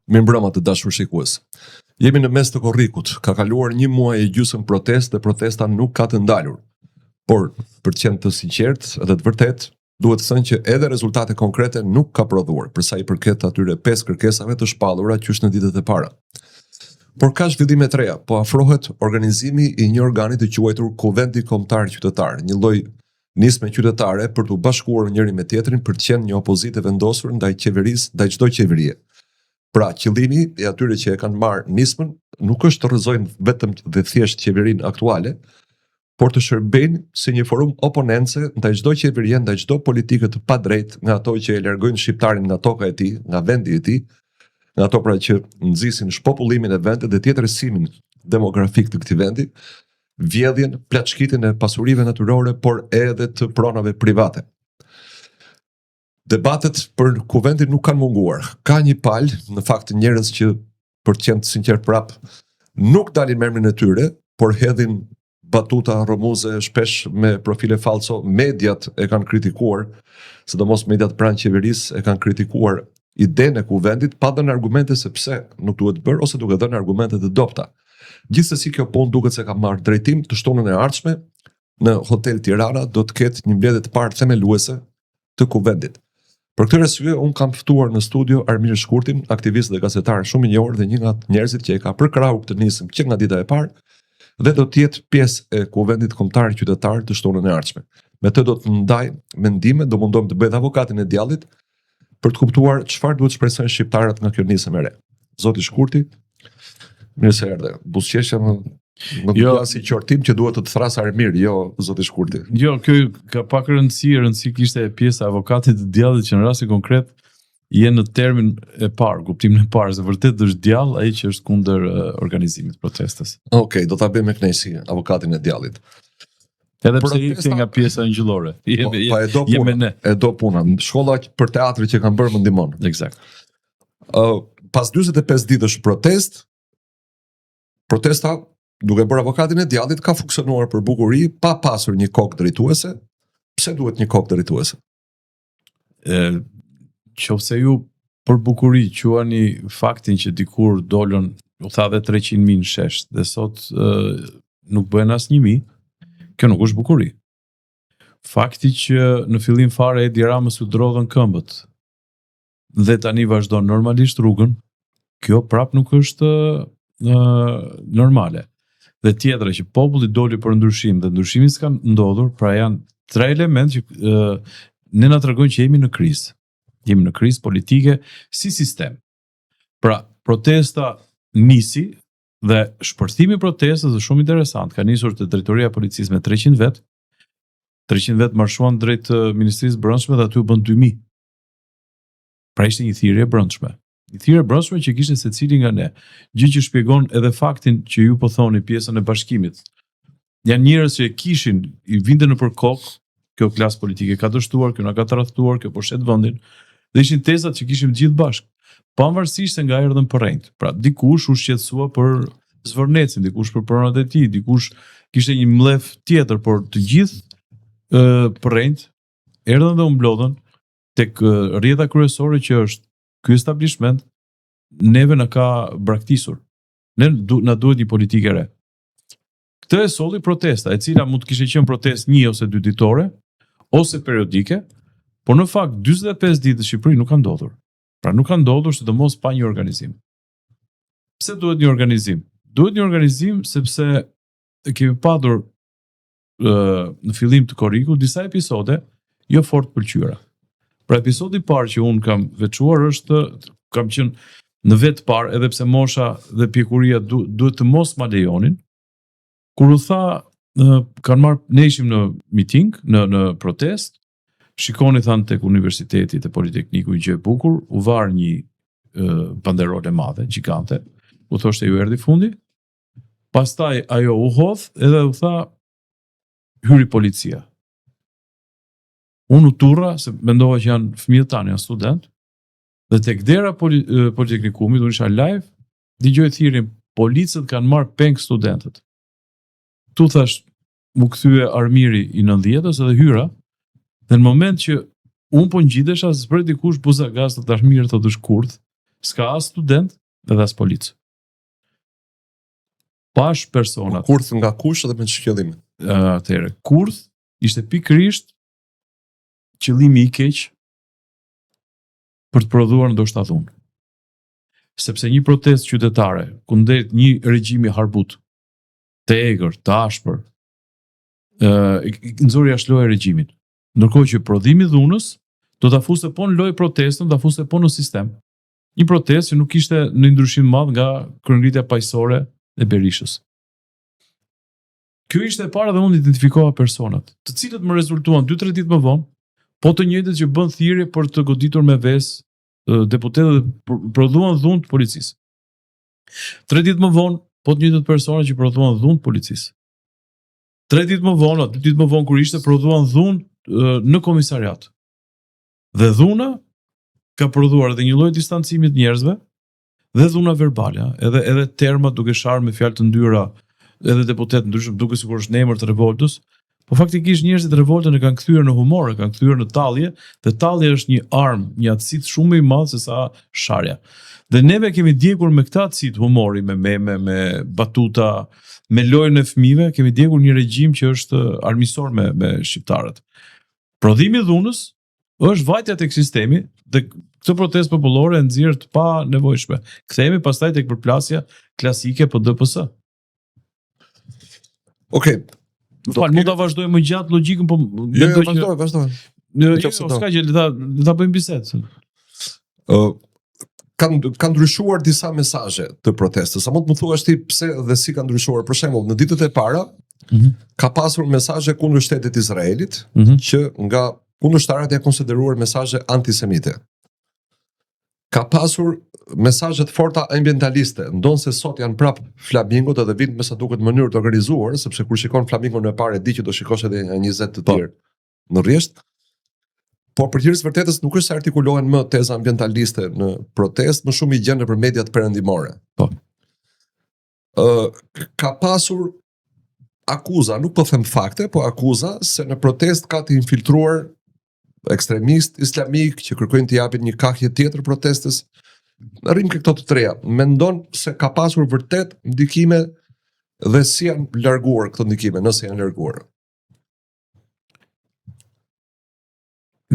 Mirëmbrëma të dashur shikues. Jemi në mes të korrikut, ka kaluar një muaj e gjysmë protestë dhe protesta nuk ka të ndalur. Por, për të qenë të sinqertë dhe të vërtetë, duhet thënë që edhe rezultate konkrete nuk ka prodhuar, për sa i përket atyre pesë kërkesave të shpallura qysh në ditët e para. Por ka zhvillime të reja, po afrohet organizimi i një organi të quajtur Kuvendi Kombëtar Qytetar, një lloj nisme qytetare për t'u bashkuar njëri me tjetrin për të qenë një opozitë e vendosur ndaj qeverisë, ndaj çdo qeverie. Pra, qëllimi i atyre që e kanë marrë nismën nuk është të rrëzojnë vetëm dhe thjesht qeverinë aktuale, por të shërbejnë si një forum oponence ndaj çdo qeverie, ndaj çdo politike të padrejtë nga ato që e largojnë shqiptarin nga toka e tij, nga vendi i tij, nga ato pra që nxisin shpopullimin e vendit dhe tjetërsimin demografik të këtij vendi, vjedhjen, plaçkitjen e pasurive natyrore, por edhe të pronave private. Debatet për kuvendin nuk kanë munguar. Ka një palë, në fakt njerëz që për të qenë të sinqertë prap, nuk dalin me emrin e tyre, por hedhin batuta rrëmuze shpesh me profile falso, mediat e kanë kritikuar, sidomos mediat pranë qeverisë e kanë kritikuar idenë e kuvendit pa dhënë argumente se pse nuk duhet bërë ose duke dhënë argumente të dobëta. Gjithsesi kjo punë duket se ka marrë drejtim të shtunën e ardhshme në Hotel Tirana do të ketë një mbledhje të parë themeluese të kuvendit. Për këtë arsye unë kam ftuar në studio Armir Shkurtin, aktivist dhe gazetar shumë i njohur dhe një nga njerëzit që e ka përkrahur këtë nismë që nga dita e parë dhe do të jetë pjesë e Kuvendit Kombëtar Qytetar të shtunën e ardhshme. Me të do të ndaj mendime, do mundohem të bëj avokatin e djallit për të kuptuar çfarë duhet shpresojnë shqiptarët nga kjo nismë e re. Zoti Shkurti, mirë se erdhe. Buzëqeshja më më jo, si qortim që duhet të të thërras Armir, jo zoti Shkurti. Jo, kjo ka pak rëndësi, rëndësi kishte pjesa e avokatit të djallit që në rastin konkret je në termin e parë, kuptimin e parë, se vërtet është djall ai që është kundër organizimit të protestës. Okej, okay, do ta bëj me kënaqësi avokatin e djallit. Edhe pse je nga pjesa engjëllore. Je po, po e do puna. E do puna. Shkolla për teatrin që kam bërë më ndihmon. Eksakt. Ë uh, pas 45 ditësh protestë, protesta duke bërë avokatin e djallit ka funksionuar për bukuri pa pasur një kokë drejtuese. Pse duhet një kokë drejtuese? Ë qoftë se ju për bukuri quani faktin që dikur dolën, u tha dhe 300.000 në shesh dhe sot ë, nuk bëhen as 1.000, kjo nuk është bukuri. Fakti që në fillim fare Edi Ramës iu drodhën këmbët dhe tani vazhdon normalisht rrugën, kjo prap nuk është ë normale. Dhe tjetra që populli doli për ndryshim dhe ndryshimi s'ka ndodhur, pra janë tre elementë që ë ne na tregojnë që jemi në krizë. Jemi në krizë politike si sistem. Pra, protesta nisi dhe shpërthimi i protestës është shumë interesant. Ka nisur te drejtoria e policisë me 300 vet. 300 vet marshuan drejt Ministrisë së Brendshme dhe aty u bën 2000. Pra ishte një thirrje e brendshme. Një thirrje e brendshme që kishte secili nga ne, gjë që shpjegon edhe faktin që ju po thoni pjesën e bashkimit. Janë njerëz që e kishin, i vinte nëpër kokë, kjo klasë politike ka dështuar, kjo na ka tradhtuar, kjo po shet vendin. Dhe ishin tezat që kishim të gjithë bashkë, pavarësisht se nga erdhën përrenjtë. Pra dikush u shqetësua për Zvërnecin, dikush për pronat e tij, dikush kishte një mllef tjetër, por të gjithë përrenjtë erdhën dhe u mblodhën tek rrjedha kryesore që është ky establishment neve na ka braktisur. Ne du, na duhet një politikë e re. Këtë e solli protesta, e cila mund të kishte qenë protestë një ose dy ditore, ose periodike, por në fakt 45 ditë në Shqipëri nuk ka ndodhur. Pra nuk ka ndodhur sidomos pa një organizim. Pse duhet një organizim? Duhet një organizim sepse kemi patur në fillim të korrikut disa episode jo fort të pëlqyera. Pra episodi i parë që unë kam veçuar është kam qenë në vetë parë edhe pse mosha dhe pjekuria du, duhet të mos ma lejonin. Kur u tha kanë marrë ne ishim në miting, në në protestë, shikoni thanë tek universiteti te Politekniku një gjë e bukur, u var një banderolë e madhe, gjigante, u thoshte ju erdhi fundi, Pastaj ajo u hodh edhe u tha hyri policia. Unë u turra se mendova që janë fëmijët tanë, janë studentë. Dhe tek dera poli, Politeknikumit, unë isha live, dëgjoj thirrjen policët kanë marrë peng studentët. Tu thash, m'u kthye Armiri i 90-ës edhe hyra. Dhe në moment që unë po ngjitesha, zbret dikush buzagaz të Armir thotë është kurth. S'ka as student dhe as polic. Pash personat. Kurth nga kush dhe me ç'qëllim? Atëherë, kurth ishte pikërisht qëllimi i keq për të prodhuar ndoshta dhunë. Sepse një protestë qytetare kundrejt një regjimi harbut, të egër, të ashpër, ë nxori jashtë loje regjimin. Ndërkohë që prodhimi i dhunës do ta fuste po në lojë protestën, do ta fuste po në sistem. Një protestë që nuk ishte në ndryshim të madh nga kryengritja paqësore e Berishës. Kjo ishte e para dhe unë identifikova personat, të cilët më rezultuan 2-3 ditë më vonë, po të njëjtët që bën thirrje për të goditur me vezë deputetët dhe prodhuan dhunë të policisë. Tre ditë më vonë, po të njëjtët persona që prodhuan dhunë të policisë. Tre ditë më vonë, dy ditë më vonë kur ishte prodhuan dhunë në komisariat. Dhe dhuna ka prodhuar edhe një lloj distancimi të njerëzve dhe dhuna verbale, edhe edhe termat duke sharë me fjalë të ndyra, edhe deputetë të ndryshëm duke sikur është në emër të revoltës, po faktikisht njerëzit revoltën e kanë kthyer në humor, e kanë kthyer në tallje, dhe tallja është një armë, një acid shumë më i madh se sa sharja. Dhe neve kemi djegur me këtë acid humori, me meme, me batuta, me lojën e fëmijëve, kemi djegur një regjim që është armiqësor me me shqiptarët. Prodhimi i dhunës është vajtja tek sistemi dhe këtë protestë popullore e nxjerr të panevojshme. Kthehemi pastaj tek përplasja klasike PD-PS. Okej. Okay. Fal, mund ta vazhdoj më gjatë logjikën, po jo, jo, vazhdo, vazhdo. Jo, jo, s'ka gjë, le ta le ta bëjmë bisedë. Ë kanë kanë ndryshuar disa mesazhe të protestës. A mund të më thuash ti pse dhe si kanë ndryshuar? Për shembull, në ditët e para mm -hmm. ka pasur mesazhe kundër shtetit të Izraelit mm -hmm. që nga kundërshtarët janë konsideruar mesazhe antisemite. Ka pasur mesazhe të forta ambientaliste, ndonëse sot janë prap flamingot edhe vijnë me sa duket në mënyrë të organizuar, sepse kur shikon flamingon e parë e di që do shikosh edhe 20 të po. tjerë në rresht. Por për hir të vërtetës nuk është se artikulohen më teza ambientaliste në protestë, më shumë i gjen nëpër mediat perëndimore. Po. Ë ka pasur akuza, nuk po them fakte, po akuza se në protestë ka të infiltruar ekstremistë islamikë që kërkojnë të japin një kahje tjetër protestës. Rrim ke këto të treja. Mendon se ka pasur vërtet ndikime dhe si janë larguar këto ndikime, nëse janë larguar?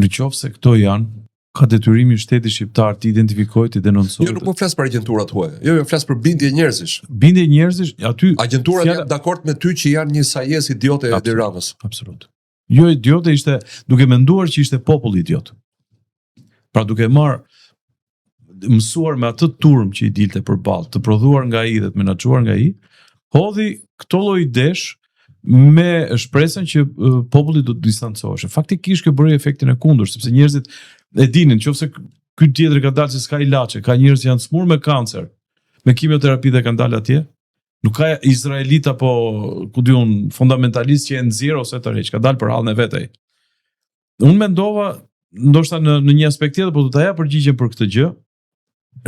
Në qoftë se këto janë, ka detyrimin shteti shqiptar të identifikojë, të denoncojë. Jo, nuk po flas për agjenturat huaja. Jo, jo, flas për bindje njerëzish. Bindje njerëzish, aty agjenturat fjala... janë dakord me ty që janë një sajesë idiote e Edi Ramës. Absolut. Jo idiote ishte duke menduar që ishte populli idiot. Pra duke marr mësuar me atë turmë që i dilte përballë, të prodhuar nga ai dhe të menaxhuar nga ai, hodhi këto lloj idesh me shpresën që populli do të distancoheshe. Faktikisht kjo bëri efektin e kundërt, sepse njerëzit e dinin, nëse ky tjetri ka dalë se s'ka ilaçe, ka njerëz që janë smur me kancer, me kimioterapi dhe kanë dalë atje, nuk ka izraelit apo ku di unë fundamentalist që e nxjerr ose tërheq, ka dalë për hallin e vet ai. Unë mendova, ndoshta në në një aspekt tjetër, po do ta jap përgjigjen për këtë gjë.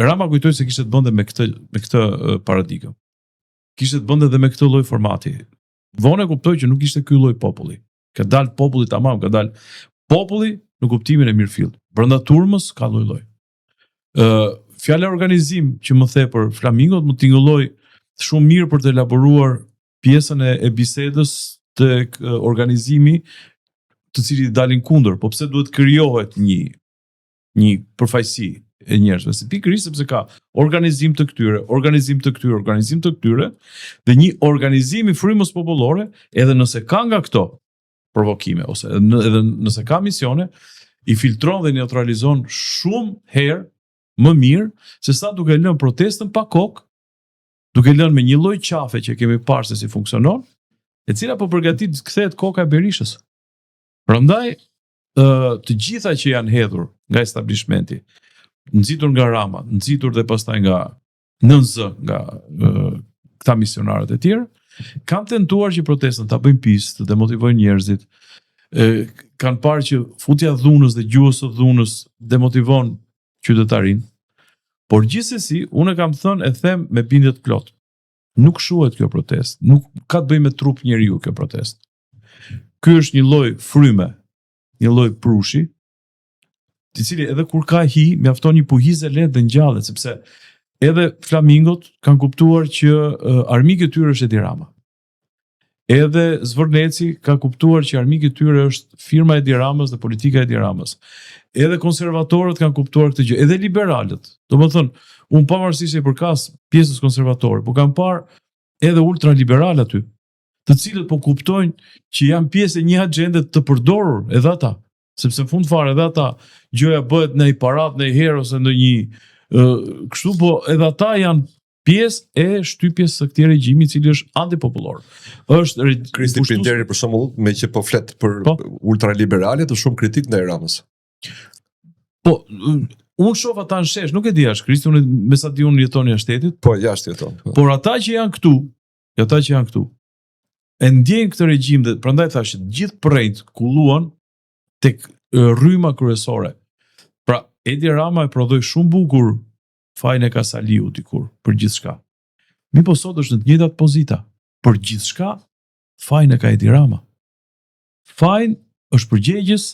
Rama kujtoi se kishte të bënte me këtë me këtë paradigmë. Kishte të bënte edhe me këtë lloj formati. Vonë e kuptoi që nuk ishte ky lloj populli. Ka dalë populli tamam, ka dalë populli në kuptimin e mirëfilltë. Brenda turmës ka lloj-lloj. Ë fjala organizim që më the për flamingot më tingëlloi shumë mirë për të elaboruar pjesën e, e bisedës tek organizimi të cilit i dalin kundër, po pse duhet krijohet një një përfaqësi e njerëzve, se pikërisht sepse ka organizim të këtyre, organizim të këtyre, organizim të këtyre dhe një organizim i frymës popullore, edhe nëse ka nga këto provokime ose edhe, edhe nëse ka misione, i filtron dhe neutralizon shumë herë më mirë se sa duke lënë protestën pa kokë duke lënë me një lloj qafe që kemi parë se si funksionon, e cila po përgatit të kthehet koka e Berishës. Prandaj, ë të gjitha që janë hedhur nga establishmenti, nxitur nga Rama, nxitur dhe pastaj nga nën zë nga ë, këta misionarët e tjerë, kanë tentuar që protestën ta bëjnë pis, të demotivojnë njerëzit. Ë kanë parë që futja e dhunës dhe gjuhës së dhunës demotivon qytetarinë. Por gjithsesi, unë e kam thënë e them me bindje të plotë. Nuk shuhet kjo protestë, nuk ka të bëjë me trup njeriu kjo protestë. Ky është një lloj fryme, një lloj prushi. i cili edhe kur ka hi, mjafton një puhizë e lehtë dhe ngjallet, sepse edhe flamingot kanë kuptuar që uh, armiku i tyre është Edi Rama. Edhe Zvërneci ka kuptuar që armiku i tyre është firma e Edi Ramës dhe politika e Edi Ramës. Edhe konservatorët kanë kuptuar këtë gjë, edhe liberalët. Domethënë, unë pavarësisht se i përkas pjesës konservatore, po kam parë edhe ultraliberal aty, të cilët po kuptojnë që janë pjesë e një agjende të përdorur edhe ata, sepse në fund fare edhe ata gjoja bëhet në një paradë në një herë ose në një kështu po edhe ata janë pjesë e shtypjes së këtij regjimi i cili është antipopullor. Është Kristi pushtus... Pinderi për shembull, meqë po flet për po? ultraliberalët, është shumë kritik ndaj Ramës. Po, unë shoh ata në shesh, nuk e di a është Kristi, unë me sa di unë jeton jashtë shtetit. Po, jashtë jeton. Po. Por ata që janë këtu, ata që janë këtu, e ndjejnë këtë regjim dhe prandaj thashë të gjithë përrenjtë kulluan tek rryma kryesore. Pra, Edi Rama e prodhoi shumë bukur fajin e ka Saliu dikur për gjithçka. Mirëpo sot është në të njëjtat pozita. Për gjithçka fajin e ka Edi Rama. Fajin është përgjegjës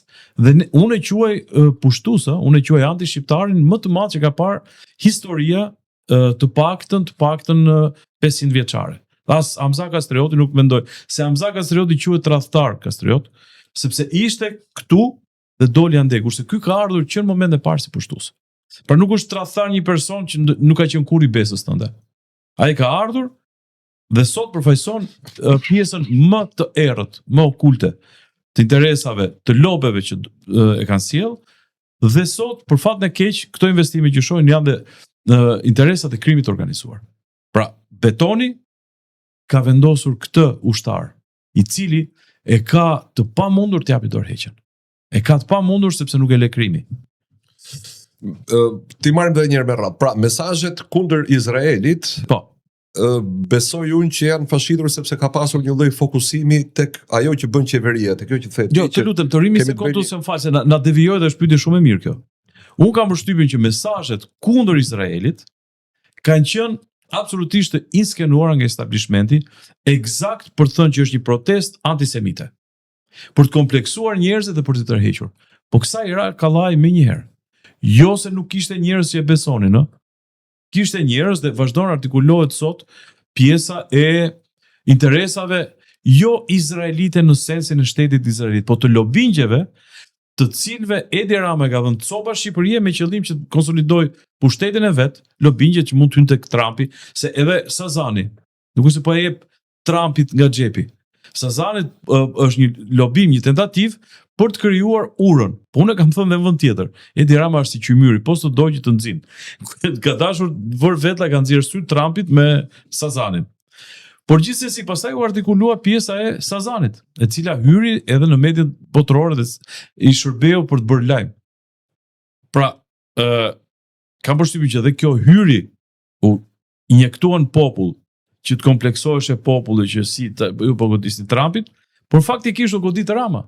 dhe ne, unë e quaj pushtues, unë e quaj anti-shqiptarin më të madh që ka parë historia të paktën, të paktën 500 vjeçare. As Hamza Kastrioti nuk mendoj se Hamza Kastrioti quhet tradhtar Kastriot, sepse ishte këtu dhe doli andej, kurse ky ka ardhur që në momentin e parë si pushtues. Pra nuk është tradhtar një person që nuk ka qenë kurrë i besës tënde. Ai ka ardhur dhe sot përfaqëson pjesën më të errët, më okulte të interesave, të lobeve që e kanë sjellë dhe sot për fatin e keq këto investime që shohin janë dhe në interesat e krimit të organizuar. Pra, betoni ka vendosur këtë ushtar, i cili e ka të pamundur të japi dorëheqjen. E ka të pamundur sepse nuk e le krimi. T'i marrim edhe një herë me radhë. Pra, mesazhet kundër Izraelit, po. besoj unë që janë fashitur sepse ka pasur një lloj fokusimi tek ajo që bën qeveria, tek kjo që the. Jo, të lutem, të rrimë një sekondë se më fal se na, na devijoi dhe është pyetje shumë e mirë kjo. Unë kam përshtypjen që mesazhet kundër Izraelit kanë qenë absolutisht të inskenuara nga establishmenti, ekzakt për të thënë që është një protestë antisemite. Për të kompleksuar njerëzit dhe për t'i tërhequr. Po kësaj i ra kallaj menjëherë. Jo se nuk kishte njerëz që e besonin, ë? Kishte njerëz dhe vazhdon artikulohet sot pjesa e interesave jo izraelite në sensin e shtetit izraelit, po të lobingjeve të cilëve Edi Rama e ka dhënë copa Shqipërie me qëllim që të konsolidojë pushtetin e vet, lobingje që mund të hyjnë tek Trumpi, se edhe Sazani, nuk është se po e jep Trumpit nga xhepi. Sazanit është një lobim, një tentativë për të krijuar urën. Po unë e kam thënë dhe në vend tjetër. Edi Rama është si qymyri, po s'të dogji të nxin. Ka dashur të vërë vetlla ka nxjerrë sytë Trumpit me Sazanin. Por gjithsesi pastaj u artikulua pjesa e Sazanit, e cila hyri edhe në mediat botërore dhe i shërbeu për të bërë lajm. Pra, ë kam përshtypjen që edhe kjo hyri u injektua në popull që të kompleksoheshe populli që si të, ju po godisni Trumpin, por faktikisht u godit Rama.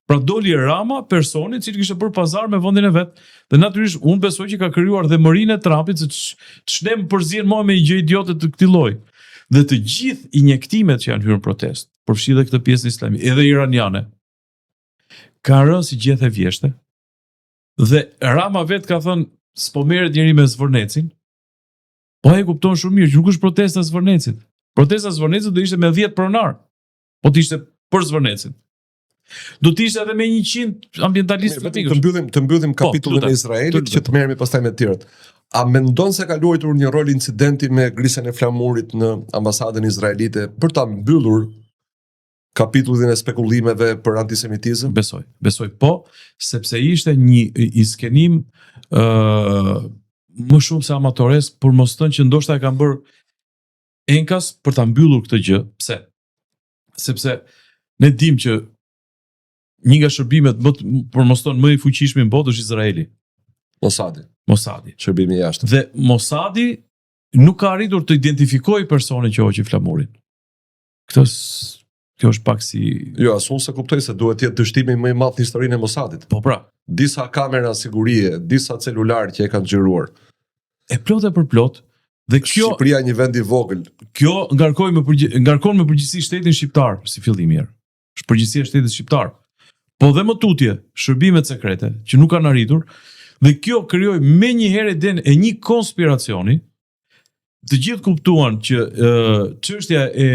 Pra doli Rama, personi i cili kishte bërë pazar me vendin e vet. Dhe natyrisht unë besoj që ka krijuar dhe mërinë e Trumpit se ç'ne më përzien mua me një gjë idiote të këtij lloji. Dhe të gjithë injektimet që janë hyrë në protestë, përfshi dhe këtë pjesë islami, edhe iraniane, kanë rënë si gjethe vjeshte. Dhe Rama vetë ka thënë, s'po merret njeri me Zvërnecin, Po ai e kupton shumë mirë që nuk është protesta e Zvërnecit. Protesta e Zvërnecit do ishte me 10 pronarë. Po të ishte për Zvërnecin. Do të ishte edhe me 100 ambientalistë të Të mbyllim të mbyllim po, kapitullin e Izraelit që të merremi pastaj me të tjerët. A mendon se ka luajtur një rol incidenti me grisjen e flamurit në ambasadën izraelite për ta mbyllur kapitullin e spekulimeve për antisemitizëm? Besoj, besoj po, sepse ishte një inskenim ë uh, më shumë se amatoresk, por mos thënë që ndoshta e kanë bërë enkas për ta mbyllur këtë gjë. Pse? Sepse ne dimë që një nga shërbimet më të, për mos thënë më i fuqishmi në botë është Izraeli. Mossadi. Mossadi. Shërbimi i jashtëm. Dhe Mossadi nuk ka arritur të identifikojë personin që hoqi flamurin. Këtë kjo është pak si Jo, as unë s'e kuptoj se duhet të jetë dështimi më i madh në historinë e Mossadit. Po pra, disa kamera sigurie, disa celularë që e kanë xhiruar. E plot e përplot dhe kjo Shqipëria një vend i vogël. Kjo ngarkoi me përgjë, ngarkon me përgjegjësi shtetin shqiptar si fillim mirë. Është përgjegjësia e shtetit shqiptar. Po dhe më tutje, shërbimet sekrete që nuk kanë arritur dhe kjo krijoi menjëherë idenë e një konspiracioni. Të gjithë kuptuan që çështja e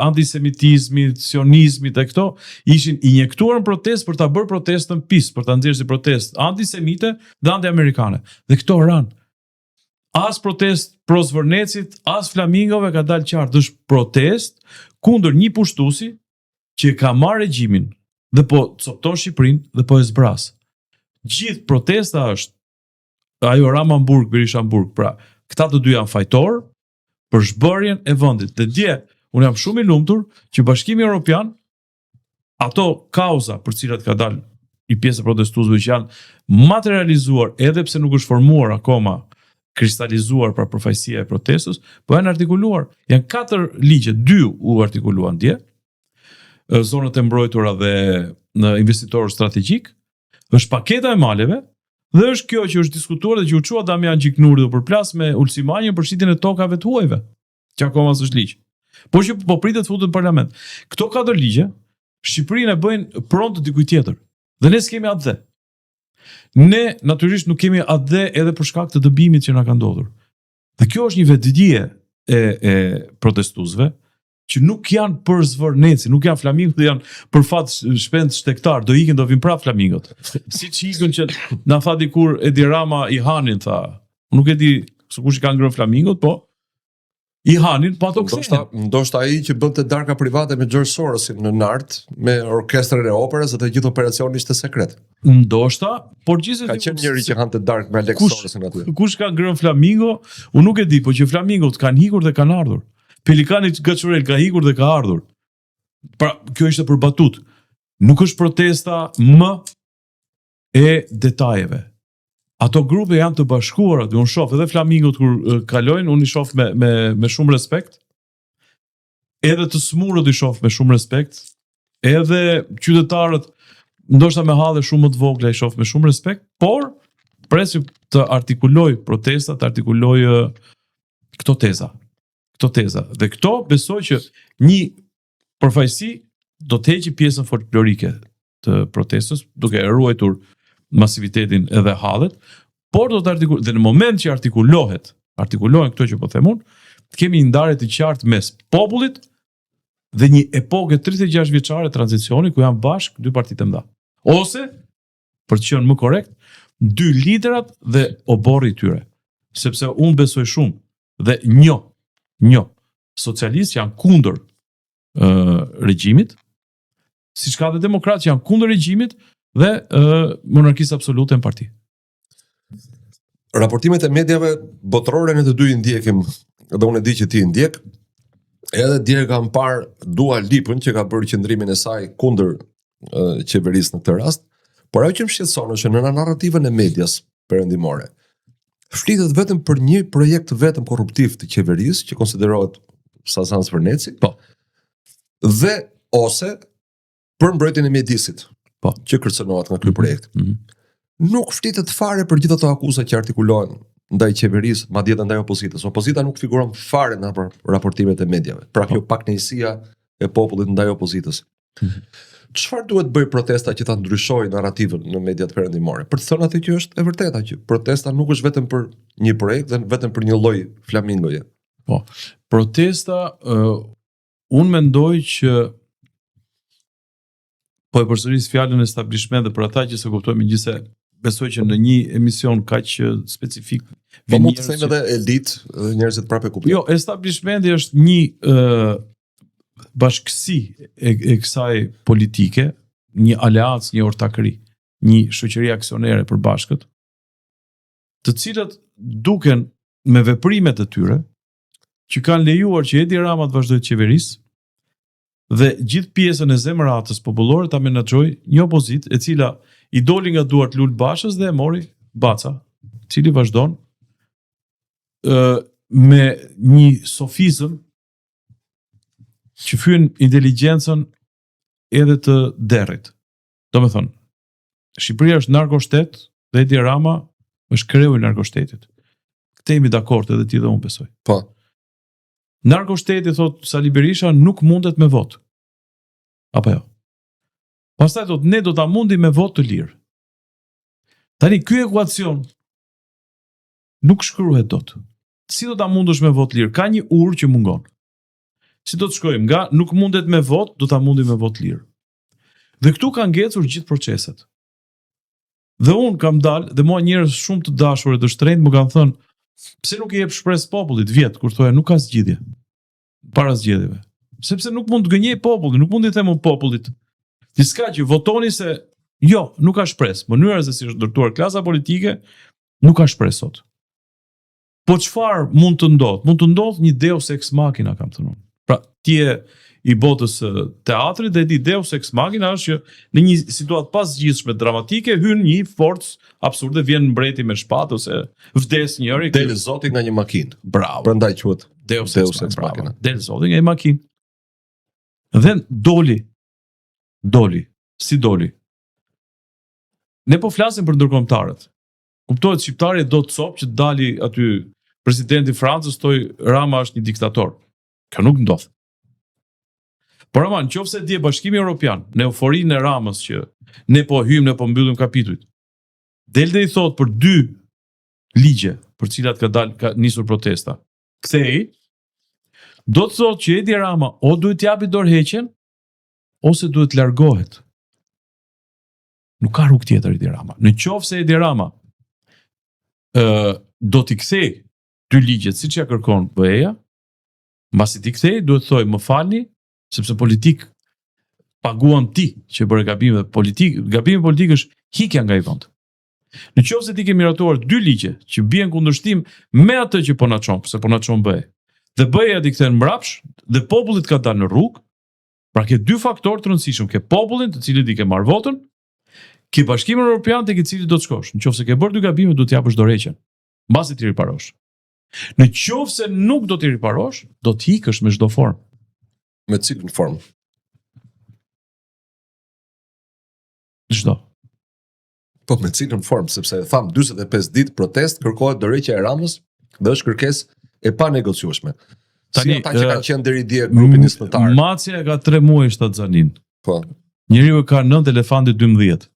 antisemitizmit, sionizmit e këto ishin injektuar në protestë për ta bërë protestën pis, për ta nxjerrë si protestë antisemite dhe antiamerikane. Dhe këto ranë. As protestë pro Zvërnecit, as flamingove ka dalë qartë, është protestë kundër një pushtuesi që ka marrë regjimin dhe po copton Shqipërinë dhe po e zbras. Gjithë protesta është ajo Rama në burg, Berisha në burg. Pra, këta të dy janë fajtor për zhbërjen e vendit. Dhe dje, unë jam shumë i lumtur që Bashkimi Evropian ato kauza për cilat ka dalë një pjesë e protestuesve që janë materializuar edhe pse nuk është formuar akoma kristalizuar pra përfaqësia e protestës, po janë artikuluar. Janë katër ligje, dy u artikuluan dje, zonat e mbrojtura dhe në investitorë strategjik, është paketa e maleve dhe është kjo që është diskutuar dhe që u çua Damian Gjiknuri u përplas me Ulsi Manjën për shitjen e tokave të huajve, që akoma s'është ligj. Por që po pritet të futet në parlament. Këto katër ligje Shqipërinë e bëjnë pronë të dikujt tjetër. Dhe ne s'kemi atdhe. Ne natyrisht nuk kemi atdhe edhe për shkak të dëbimit që na ka ndodhur. Dhe kjo është një vetëdije e e protestuesve që nuk janë për Zvërnecin, nuk janë flamingot, janë për fat shpend shtegtar, do ikin do vinë prapë flamingot. Siç ikën që na tha dikur Edi Rama i hanin tha. Nuk e di se kush i ka ngrënë flamingot, po i hanin, po ato kthehen. Ndoshta, ndoshta ai që bënte darka private me George Sorosin në Nart, me orkestrën e operës dhe gjithë operacioni ishte sekret. Ndoshta, por gjithsesi ka qenë njëri që hante darkë me Alex Sorosin aty. Kush ka ngrënë flamingo? Unë nuk e di, po që flamingot kanë ikur dhe kanë ardhur. Pelikani Gaçurel ka ikur dhe ka ardhur. Pra, kjo ishte për batutë. Nuk është protesta më e detajeve. Ato grupe janë të bashkuara, unë shoh edhe flamingot kur kalojnë, unë i shoh me me me shumë respekt. Edhe të smurët i shoh me shumë respekt. Edhe qytetarët ndoshta me halle shumë më të vogla i shoh me shumë respekt, por pres që të artikuloj protesta, të artikuloj këto teza. Këto teza. Dhe këto besoj që një përfaqësi do të heqë pjesën folklorike të protestës, duke e ruajtur masivitetin edhe hallet, por do të artikul dhe në moment që artikulohet, artikulohen këto që po them unë, të kemi një ndarje të qartë mes popullit dhe një epoke 36 vjeçare tranzicioni ku janë bashkë dy partitë e mëdha. Ose për të qenë më korrekt, dy liderat dhe oborri i tyre. Sepse unë besoj shumë dhe njoh, njoh socialistë që janë kundër ë regjimit, siç ka dhe demokratë që janë kundër regjimit dhe ë monarkisë absolute në parti. Raportimet e mediave botërore ne të dy i ndjekim dhe unë e di që ti i ndjek. Edhe dje kam parë Dua Lipën që ka bërë qëndrimin e saj kundër qeverisë në këtë rast, por ajo që më shqetëson është që në narrativën e medias perëndimore flitet vetëm për një projekt të vetëm korruptiv të qeverisë që konsiderohet Sazan Zvërneci. Po. Dhe ose për mbrojtjen e mjedisit. Po. Që kërcënohet nga ky mhm. projekt. Mm -hmm. Nuk flitet fare për gjithë ato akuza që artikulohen ndaj qeverisë, madje edhe ndaj opozitës. Opozita nuk figuron fare në raportimet e mediave. Pra kjo po. pakënaqësia e popullit ndaj opozitës. Mhm. Çfarë duhet bëjë protesta që ta ndryshojë narrativën në mediat perëndimore? Për të thënë atë që është e vërteta që protesta nuk është vetëm për një projekt dhe vetëm për një lloj flamingoje. Po. Protesta uh, unë mendoj që po e përsëris fjalën establishment dhe për ata që s'e kuptojnë megjithëse besoj që në një emision kaq specifik po mund të themi edhe elitë dhe njerëzit prapë e kuptojnë. Jo, establishmenti është një ë bashkësi e, e kësaj politike, një aleancë, një ortakëri, një shoqëri aksionere përbashkët, të cilët duken me veprimet e tyre që kanë lejuar që Edi Rama të vazhdojë të qeverisë dhe gjithë pjesën e zemëratës popullore ta menaxhojë një opozitë e cila i doli nga duart Lul Bashës dhe e mori Baca, i cili vazhdon ë me një sofizëm që fyen inteligjencën edhe të derrit. Domethënë, Shqipëria është narkoshtet dhe Edi Rama është kreu i narkoshtetit. Këtë jemi dakord edhe ti dhe unë besoj. Po. Narkoshteti thot Sali Berisha nuk mundet me votë. Apo jo. Pastaj thotë ne do ta mundim me votë të lirë. Tani ky ekuacion nuk shkruhet dot. Si do ta mundësh me votë lirë? Ka një urë që mungon. Si do të shkojmë nga nuk mundet me votë, do ta mundim me votë lirë. Dhe këtu kanë ngecur gjithë proceset. Dhe unë kam dalë dhe mua njerëz shumë të dashur e të shtrenjtë më kanë thënë, pse nuk i jep shpresë popullit vjet kur thoja nuk ka zgjidhje para zgjedhjeve. Sepse nuk mund të gënjej popullin, nuk mund t'i them unë popullit diçka që votoni se jo, nuk ka shpresë. Mënyra se si është ndërtuar klasa politike nuk ka shpresë sot. Po çfarë mund të ndodhë? Mund të ndodhë një deus ex machina, kam thënë unë. Pra, ti je i botës së teatrit dhe e di deus ex machina është që në një situatë të pazgjidhshme dramatike hyn një forcë absurde, vjen mbreti me shpatë ose vdes njëri. Del zoti nga një makinë. Bravo. Prandaj quhet deus, deus ex machina. Del zoti nga një makinë. Dhe doli. Doli. Si doli? Ne po flasim për ndërkombëtarët. Kuptohet shqiptari e do copë që të dali aty presidenti i Francës thojë Rama është një diktator. Kjo nuk ndodh. Por ama, në qoftë se dje Bashkimi Europian, në euforinë e Ramës që ne po hyjmë, ne po mbyllim kapitujt, del dhe i thotë për dy ligje për cilat ka dal, ka nisur protesta. Kthej, do të thotë që Edi Rama o duhet të japi dorëheqjen ose duhet të largohet. Nuk ka rrugë tjetër Edi Rama. Në qoftë se Edi Rama ë do t'i kthej dy ligjet siç ja kërkon BE-ja, mbasi t'i kthej duhet të thojë më falni, sepse politikë paguan ti që bëre gabime politik, gabimi politik është ikja nga ai vend. Në qoftë se ti ke miratuar dy ligje që bien kundërshtim me atë që po na çon, se po na çon BE. Dhe BE-ja t'i kthen mbrapsht dhe populli të ka dalë në rrugë, Pra ke dy faktorë të rëndësishëm, ke popullin të cilit i ke marrë votën, ke Bashkimin Evropian tek i cili do të shkosh. Në qoftë se ke bërë dy gabime, duhet të japësh dorëheqjen. Mbasi t'i riparosh. Në qoftë se nuk do t'i riparosh, do të ikësh me çdo formë. Me cilën formë? Çdo. Po me cilën formë, sepse e thamë 45 ditë protestë, kërkohet dorëheqja e Ramës dhe është kërkesë e panegociueshme. Tani, si ata që kanë qenë deri dje grupi nismëtar. Macja e ka 3 muaj shtatzaninë. Po. Njeriu e ka 9, elefanti 12.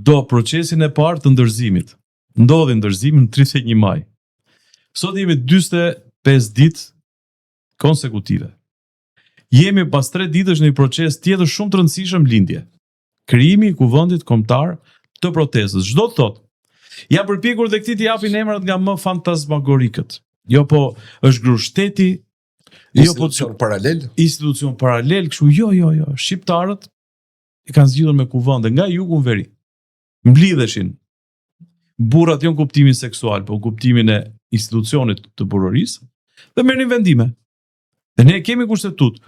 Do procesin e parë të ndërzimit. Ndodhi ndërzimi në 31 maj. Sot jemi 45 ditë konsekutive. Jemi pas 3 ditësh në një proces tjetër shumë të rëndësishëm lindje. Krijimi i Kuvendit Kombëtar të Protestës. Ç'do të thotë? Janë përpjekur dhe këtij t'i japin emrat nga më fantazmagorikët. Jo po është grusht shteti, jo po institucion paralel, institucion paralel, kështu jo jo jo, shqiptarët e kanë zgjidhur me kuvende nga jugu në veri. Mblidheshin burrat jo në kuptimin seksual, po në kuptimin e institucionit të burrërisë dhe merrnin vendime. Dhe ne kemi kushtetutë.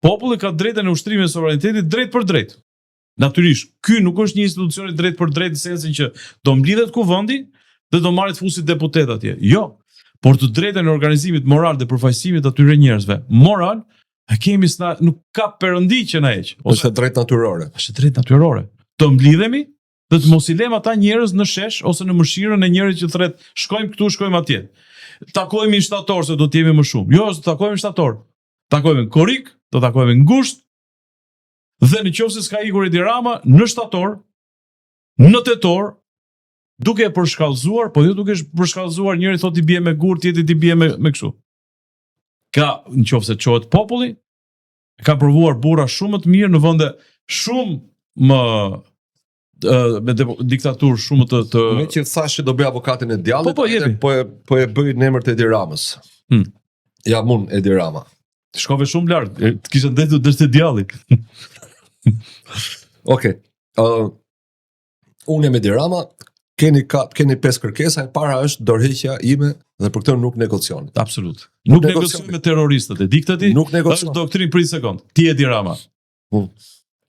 Populli ka drejtën e ushtrimit të sovranitetit drejtpërdrejt. Natyrisht, ky nuk është një institucion i drejtpërdrejtë në sensin që do mblidhet kuvendi dhe do marrë të fusi deputet atje. Jo, por të drejtën e organizimit moral dhe përfaqësimit të atyre njerëzve moral e kemi s'na nuk ka perëndi që na heq. Ose është e drejtë natyrore. Është e drejtë natyrore. Të mblidhemi dhe të mos i lëmë ata njerëz në shesh ose në mëshirën e njërit që thërret shkojmë këtu, shkojmë atje. Takohemi në shtator se do të jemi më shumë. Jo, s'do takohemi në shtator. Takohemi në korrik, do takohemi në gusht. Dhe në qoftë se s'ka ikur Edi Rama në shtator, në tetor, duke e përshkallëzuar, po jo duke përshkallëzuar njëri thotë i bie me gur, tjetri t'i bie me me kështu. Ka në qoftë se çohet populli, ka provuar burra shumë më të mirë në vende shumë më me diktaturë shumë të të Meqë thashë do bëj avokatin e djallit, po, po, jepi. po e po e bëj në emër të Edi Ramës. Hmm. Jam unë Edi Rama. Shkove shumë lart, të kisha ndenjur deri te djalli. Okej. Okay. Uh, Unë jam Edi Rama, keni ka keni pesë kërkesa, e para është dorëheqja ime dhe për këtë nuk negocioni. Absolut. Nuk, nuk negocioj me terroristët, e di këtë ti? Nuk negocion. Është doktrinë prit sekond. Ti Edi Rama. Mm.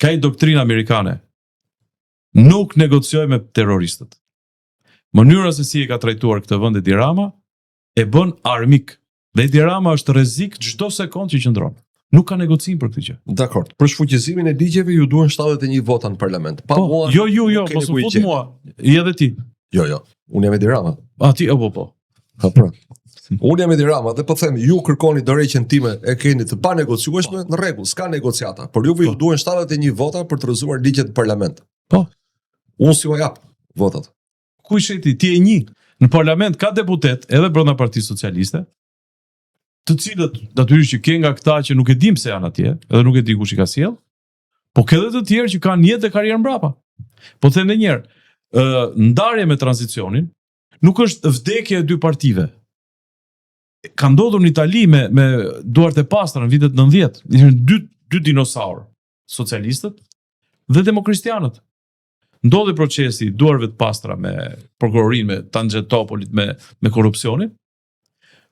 Ka një doktrinë amerikane. Nuk negocioj me terroristët. Mënyra se si e ka trajtuar këtë vend Edi Rama e bën armik. Dhe Edi Rama është rrezik çdo sekond që qëndron. Nuk ka negocim për këtë gjë. Dakord. Për shfuqizimin e ligjeve ju duhen 71 vota në parlament. Pa po, mua. Jo, jo, jo, mos më fut mua. Je edhe ti. Jo, jo. Unë jam Edi Rama. A ti, po, po. Ha pra. Unë jam Edi Rama dhe po them, ju kërkoni dorëheqjen time, e keni të panegociueshme, në rregull, s'ka negociata, por juve ju Po. duhen 71 vota për të rrëzuar ligjet në parlament. Po. Unë si ua jap votat. Ku ishe ti? Ti e një. Në parlament ka deputet edhe brenda Partisë Socialiste, të cilët natyrisht që ke nga këta që nuk e dim pse janë atje, edhe nuk e di kush i ka sjell, po ke edhe të tjerë që kanë jetë dhe karrierë mbrapa. Po them edhe një herë, ë ndarje me tranzicionin nuk është vdekje e dy partive. Ka ndodhur në Itali me me duart e pastra në vitet 90, ishin dy dy dinosaur, socialistët dhe demokristianët. Ndodhi procesi i duarve të pastra me prokurorinë, me Tangentopolit, me me korrupsionin.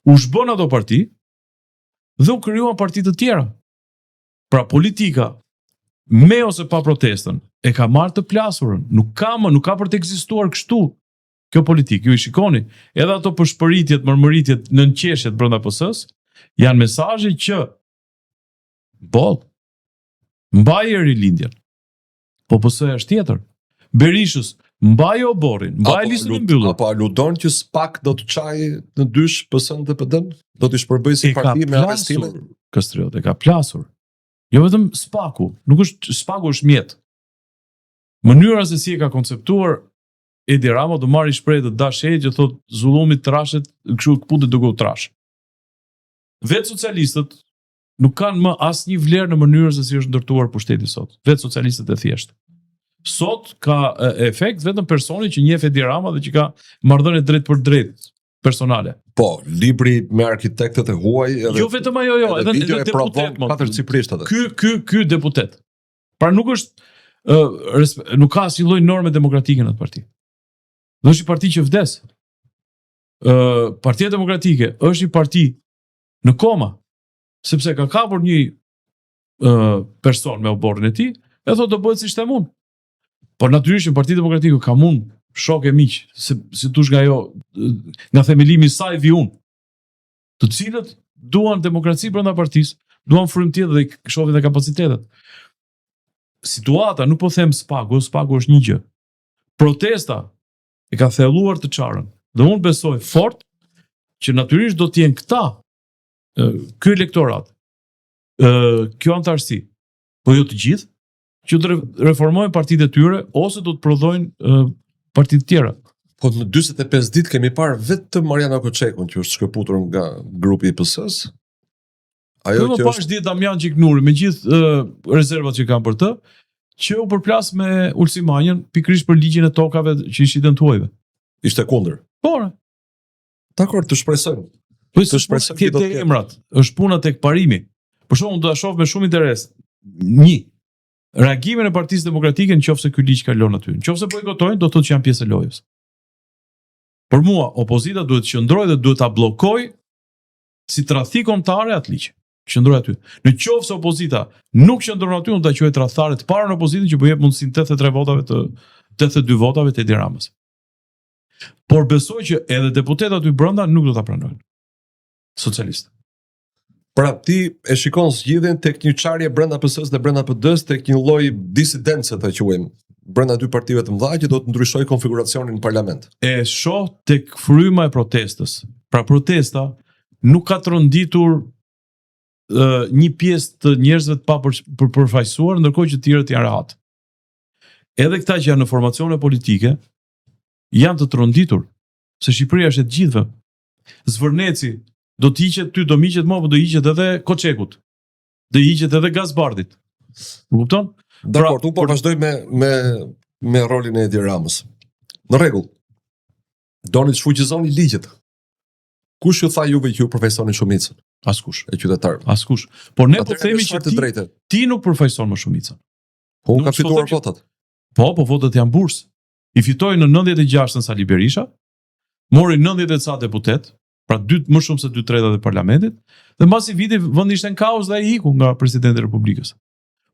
U zhbën ato parti dhe u krijuan parti të tjera. Pra politika me ose pa protestën e ka marrë të plasurën. Nuk ka më, nuk ka për të ekzistuar kështu kjo politikë. Ju i shikoni, edhe ato pëshpëritjet, mërmëritjet, nënqeshjet brenda PS-s janë mesazhe që boll mbaje rilindjen. Po PS-ja është tjetër. Berishës, mbaje oborrin, mbaje listën e mbyllur. Apo aludon që SPAK do të çajë në dysh PS-n dhe PD-n? Do t'i shpërbëjë si E ka parti me arrestime? plasur, Kastriot, e ka plasur. Jo vetëm SPAK-u, nuk është SPAK-u është mjet. Mënyra se si e ka konceptuar Edi Rama do marrë shprehje të Dash që thot zullumi trashet, kështu këputet duke u trash. Vetë socialistët nuk kanë më asnjë vlerë në mënyrën se si është ndërtuar pushteti sot. Vetë socialistët e thjeshtë. Sot ka e, efekt vetëm personi që njeh Edi Rama dhe që ka marrëdhënie drejt për drejt personale. Po, libri me arkitektët e huaj edhe Jo vetëm ajo, jo, edhe video edhe e provon deputet, mo. katërcipërisht atë. Ky ky ky deputet. Pra nuk është ë respe- nuk ka asnjë lloj norme demokratike në atë parti. Dhe është një parti që vdes. Ë Partia Demokratike është një parti në koma, sepse ka kapur një ë person me oborrin e tij, e thotë do bëhet si them unë. Por natyrisht në Partinë Demokratike kam unë shok e miq, se si tush nga ajo ë, nga themelimi i saj vi unë, të cilët duan demokraci brenda partisë, duan frymë tjetër dhe i shohin dhe kapacitetet. Situata, nuk po them SPAK-u, SPAK-u është një gjë. Protesta e ka thelluar të çarën. Dhe unë besoj fort që natyrisht do të jenë këta, ë, ky elektorat, ë, kjo antarësi, po jo të gjithë, që të re- reformojnë partitë e tyre ose do të prodhojnë ë, partitë tjera. Po në 45 ditë kemi parë vetëm Mariana Koçekun që është shkëputur nga grupi i PS-s. Ajo Ajo që më pash është dje Damian Gjiknuri me gjithë ë, rezervat që kanë për të, që u përplas me Ulsi Manjën pikërisht për ligjin e tokave që i shiten të huajve. ishte kundër. Po, re. Dakor, të shpresojmë. Po Të shpresojmë ti që do te të ketë. emrat, është puna tek parimi. Për shembull, unë do ta shoh me shumë interes. Një, reagimin e Partisë Demokratike në qoftë se ky ligj kalon aty. Në qoftë se bojkotojnë, do të thotë që janë pjesë e lojës. Për mua, opozita duhet të qëndrojë dhe duhet ta bllokojë si tradhti kombëtare atë ligj. Qëndroj aty. Në qoftë se opozita nuk qëndron aty, unë ta quaj tradhtare të parën opozitën që po jep mundësinë 83 votave të 82 votave të Edi Ramës. Por besoj që edhe deputetët aty brenda nuk do ta pranojnë. Socialistë. Pra ti e shikon zgjidhjen tek një çarje brenda PS-s dhe brenda PD-s tek një lloj disidence ta quajmë brenda dy partive të mëdha që do të ndryshojë konfiguracionin në parlament. E shoh tek fryma e protestës. Pra protesta nuk ka tronditur ë, një pjesë të njerëzve të pa për, për përfaqësuar, ndërkohë që të tjerët janë rehat. Edhe këta që janë në formacione politike janë të tronditur se Shqipëria është e të gjithëve. Zvërneci do të hiqet ty, do më hiqet mua, po do hiqet edhe Koçekut. Do hiqet edhe Gazbardit. Më kupton? Dakor, unë po por- vazhdoj me me me rolin e Edi Ramës. Në rregull. Doni të shfuqizoni ligjet. Kush ju tha juve që ju përfaqësoni shumicën Askush. e qytetarëve? Askush. Por ne po Atëherë, themi me që çfarë të ti, drejte. ti nuk përfaqëson më shumicën. Po unë Nuk kam s'po fituar them që- votat. Po, po votat janë bursë. I fitoi në 96-ën Sali Berisha, mori 90 e ca deputet, pra dy më shumë se dy tretat e parlamentit, dhe mbasi viti vendi ishte në kaos dhe ai iku nga presidenti i Republikës.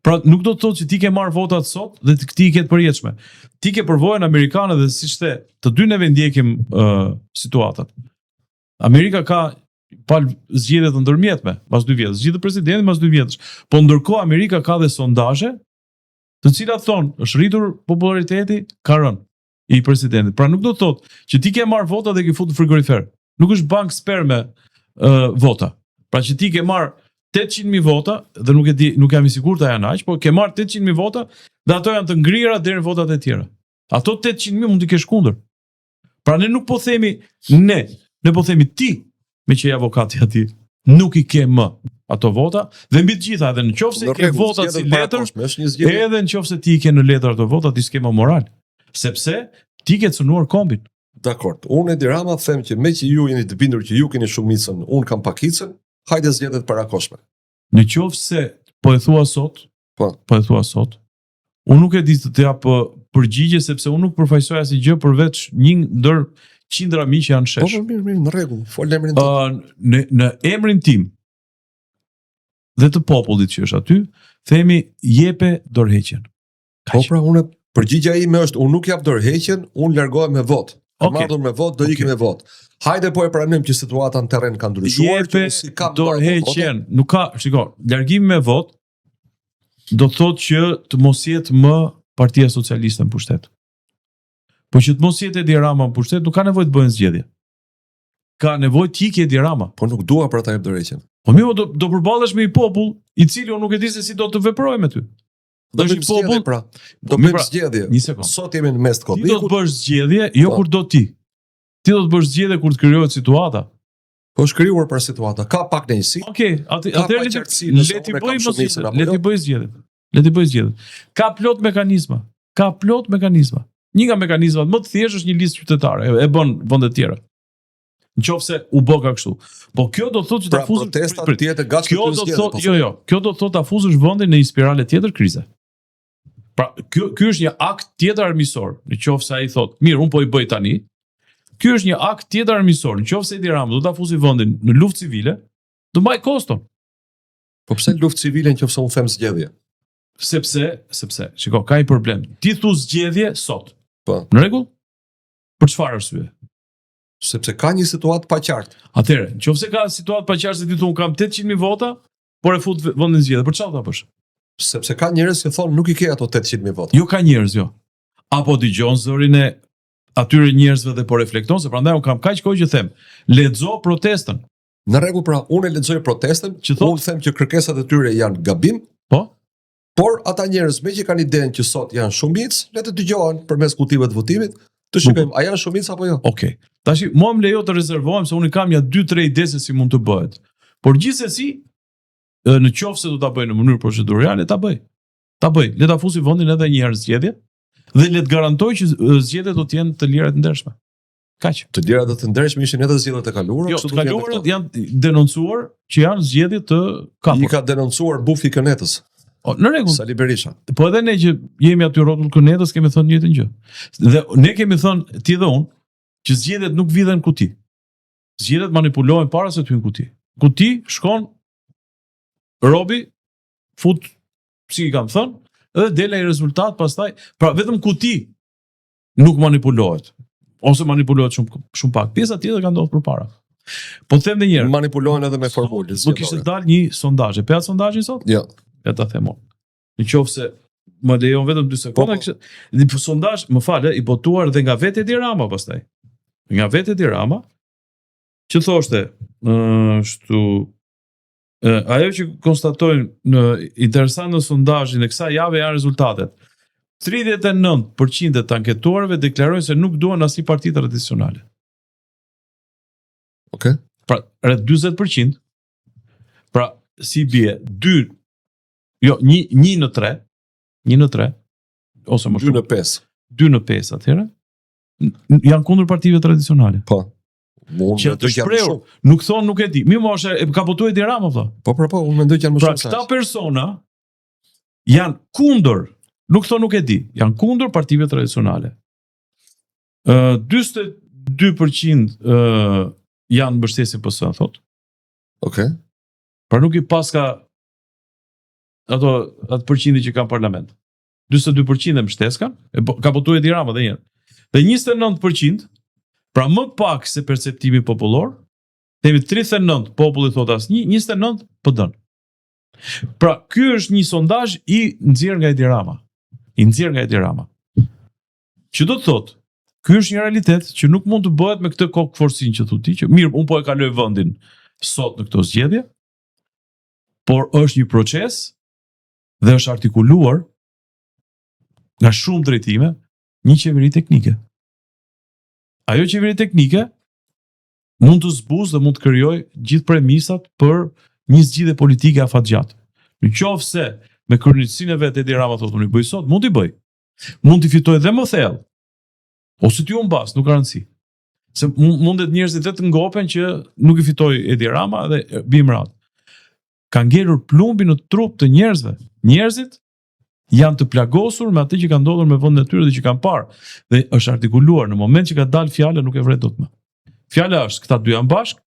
Pra nuk do të thotë që ti ke marr votat sot dhe ti ti i ke të përjetshme. Ti ke përvojën amerikane dhe siç the, të dy neve ndjekim ë situatat. Amerika ka pal zgjedhje të ndërmjetme, mbas dy vjetësh, zgjidhet presidenti mbas dy vjetësh. Po ndërkohë Amerika ka dhe sondazhe të cilat thonë është rritur populariteti, ka rënë i presidentit. Pra nuk do të thotë që ti ke marr vota dhe ke futur në frigorifer. Nuk është bank sperme uh, vota. Pra që ti ke marr 800.000 vota dhe nuk e di, nuk jam i sigurt a janë aq, por ke marr 800.000 vota dhe ato janë të ngrira deri në votat e tjera. Ato 800.000 mund t'i kesh kundër. Pra ne nuk po themi ne, ne po themi ti, me që je avokati aty, nuk i ke më ato vota dhe mbi të gjitha edhe në qoftë se ke votat si letër, është një zgjedhje. Edhe në qoftë se ti i ke në letër ato vota, ti s'ke më moral, sepse ti ke cënuar kombin. Dakord. Unë Edi Rama them që meqë ju jeni të bindur që ju keni shumicën, unë kam pakicën, hajde zgjedhje të parakohshme. Në qoftë se po e thua sot, po, po e thua sot, Unë nuk e di të të jap përgjigje sepse unë nuk përfaqësoj asnjë gjë përveç një ndër qindra mijë që janë në shesh. Po, po mirë, mirë, në rregull. Fol në emrin tënd. Uh, në në emrin tim dhe të popullit që është aty, themi jepe dorëheqjen. Po pra unë përgjigja ime është unë nuk jap dorëheqjen, unë largohem me votë. Kam okay. ardhur me votë, do okay. ikim me votë. Hajde po e pranojmë që situata në terren ka ndryshuar, që s'i kam dorëheqjen. Nuk ka, shiko, largimi me votë do të thotë që të mos jetë më Partia Socialiste në pushtet. Po që të mos jetë Edi Rama në pushtet, nuk ka nevojë të bëhen zgjedhje. Ka nevojë të ikë Edi Rama. Po nuk dua pra ta jap dorëheqjen. Po mirë, do do përballesh me një popull i cili unë nuk e di se si do të veprojë me ty. Do të bëjmë zgjedhje pra. Do bëjmë pra, zgjedhje. Një sekond. Sot jemi në mes të korrikut. Ti do të bësh zgjedhje, jo po. kur do ti. Ti do të bësh zgjedhje kur të krijohet situata. Po është krijuar pra situata. Ka pakënaqësi. Okej, okay, atë atëherë le të le t'i bëj mos le t'i bëj zgjedhjet. Le t'i bëj zgjedhjet. Ka plot mekanizma. Ka plot mekanizma. Një nga mekanizmat më të thjeshtë është një listë qytetare, e, e bën vende të tjera. Në qoftë se u bëka kështu. Po kjo do të thotë që ta pra, fusësh protesta të jetë gatshme të zgjedhje. Kjo do të thotë, jo, jo, kjo do të thotë ta fusësh vendin në një spirale tjetër krize. Pra, ky ky është një akt tjetër armiqësor. Në qoftë se ai thotë, mirë, un po i bëj tani. Ky është një akt tjetër armiqësor. Në qoftë se Edi Rama do ta fusi vendin në luftë civile, do mbaj koston. Po pse luftë civile në qoftë se unë them zgjedhje? Sepse, sepse, shiko, ka një problem. Ti thu zgjedhje sot. Po. Në rregull? Për çfarë arsye? Sepse ka një situatë paqartë. Atëherë, në qoftë se ka situatë paqartë se ti thu unë kam 800.000 vota, por e fut vendin në zgjedhje. Për çfarë ta bësh? Sepse ka njerëz që thonë nuk i ke ato 800.000 vota. Jo ka njerëz, jo. Apo dëgjon zërin e atyre njerëzve dhe po reflekton se prandaj un kam kaq kohë që them, lexo protestën. Në rregull pra, unë e lexoj protestën, që thot, unë them që kërkesat e tyre janë gabim. Po. Por ata njerëz meqë kanë idenë që sot janë shumicë, le të dëgjohen përmes kutive të votimit, të shikojmë a janë shumicë apo jo. Okej. Okay. Tashi mua më lejo të rezervohem se unë kam ja 2-3 ide se si mund të bëhet. Por gjithsesi, në qoftë se do ta bëj në mënyrë procedurale, ta bëj. Ta bëj, le ta fusi vendin edhe një herë zgjedhje dhe le të garantoj që zgjedhjet do të jenë të lira të ndershme. Kaq. Të lira dhe të ndershme ishin edhe zgjedhjet e kaluara, jo, kështu do të jenë. Jo, janë denoncuar që janë zgjedhje të kapura. I ka denoncuar bufi i kënetës. O, në rregull. Sali Berisha. Po edhe ne që jemi aty rrotull kënetës kemi thënë të njëjtën gjë. Dhe ne kemi thënë ti dhe unë që zgjedhjet nuk vidhen në kuti. Zgjedhjet manipulohen para se të hyjnë në kuti. Kuti shkon robi fut si i kam thënë dhe del ai rezultat pastaj, pra vetëm kuti nuk manipulohet ose manipulohet shumë shumë pak. Pjesa tjetër ka ndodhur përpara. Po them edhe një herë. Manipulohen edhe me formulë. Po kishte dalë një sondazh. E pe atë sondazhin sot? Jo. Ja ta them unë. Në qoftë se më lejon vetëm 2 sekonda, po, po. kishte një sondazh, më fal, i botuar dhe nga vetë Edi Rama pastaj. Nga vetë Edi Rama që thoshte, ë, Ajo që konstatojnë në interesant në sondazhin e kësaj jave janë rezultatet. 39% e të anketuarve deklarojnë se nuk duan asnjë parti tradicionale. Okej. Okay. Pra, rreth 40%. Pra, si bie 2 jo, 1 1 në 3, 1 në 3 ose më shumë. 2 në 5. 2 në 5 atëherë janë kundër partive tradicionale. Po. Unë që të shprehur, nuk thonë nuk e di. Mirë, mos e ka botuar Edi Rama vëlla. Po po po, unë mendoj që janë më pra, shumë. Pra këta persona janë kundër, nuk thonë nuk e di, janë kundër partive tradicionale. Ë 42% ë janë mbështesin PS, thotë. Okej. Okay. Pra nuk i paska ato atë përqindje që kanë parlament. 42% e mbështeskan, e ka botuar Edi Rama edhe një herë. Dhe 29%, pra më pak se perceptimi popullor, themi 39 populli thotë asnjë, 29 PD-n. Pra, ky është një sondazh i nxjerr nga Edi Rama. I nxjerr nga Edi Rama. Që do të thotë, Ky është një realitet që nuk mund të bëhet me këtë kokëforcësinë që thu ti, që mirë, unë po e kaloj vendin sot në këto zgjedhje, por është një proces dhe është artikuluar nga shumë drejtime një qeveri teknike. Ajo qeveri teknike mund të zbusë dhe mund të krijojë gjithë premisat për një zgjidhje politike afatgjatë. Në qoftë se me kryeneçësinë e vet Edi Rama thotë unë i bëj sot, mund t'i bëj. Mund t'i fitoj dhe më thellë. Ose t'i humbas, nuk ka rëndësi. Se mundet njerëzit dhe të ngopen që nuk i fitoi Edi Rama dhe bim radhë. Ka ngelur plumbi në trup të njerëzve. Njerëzit janë të plagosur me atë që ka ndodhur me vendin e tyre dhe që kanë parë dhe është artikuluar në moment që ka dalë fjala nuk e vret dot më. Fjala është këta dy janë bashkë,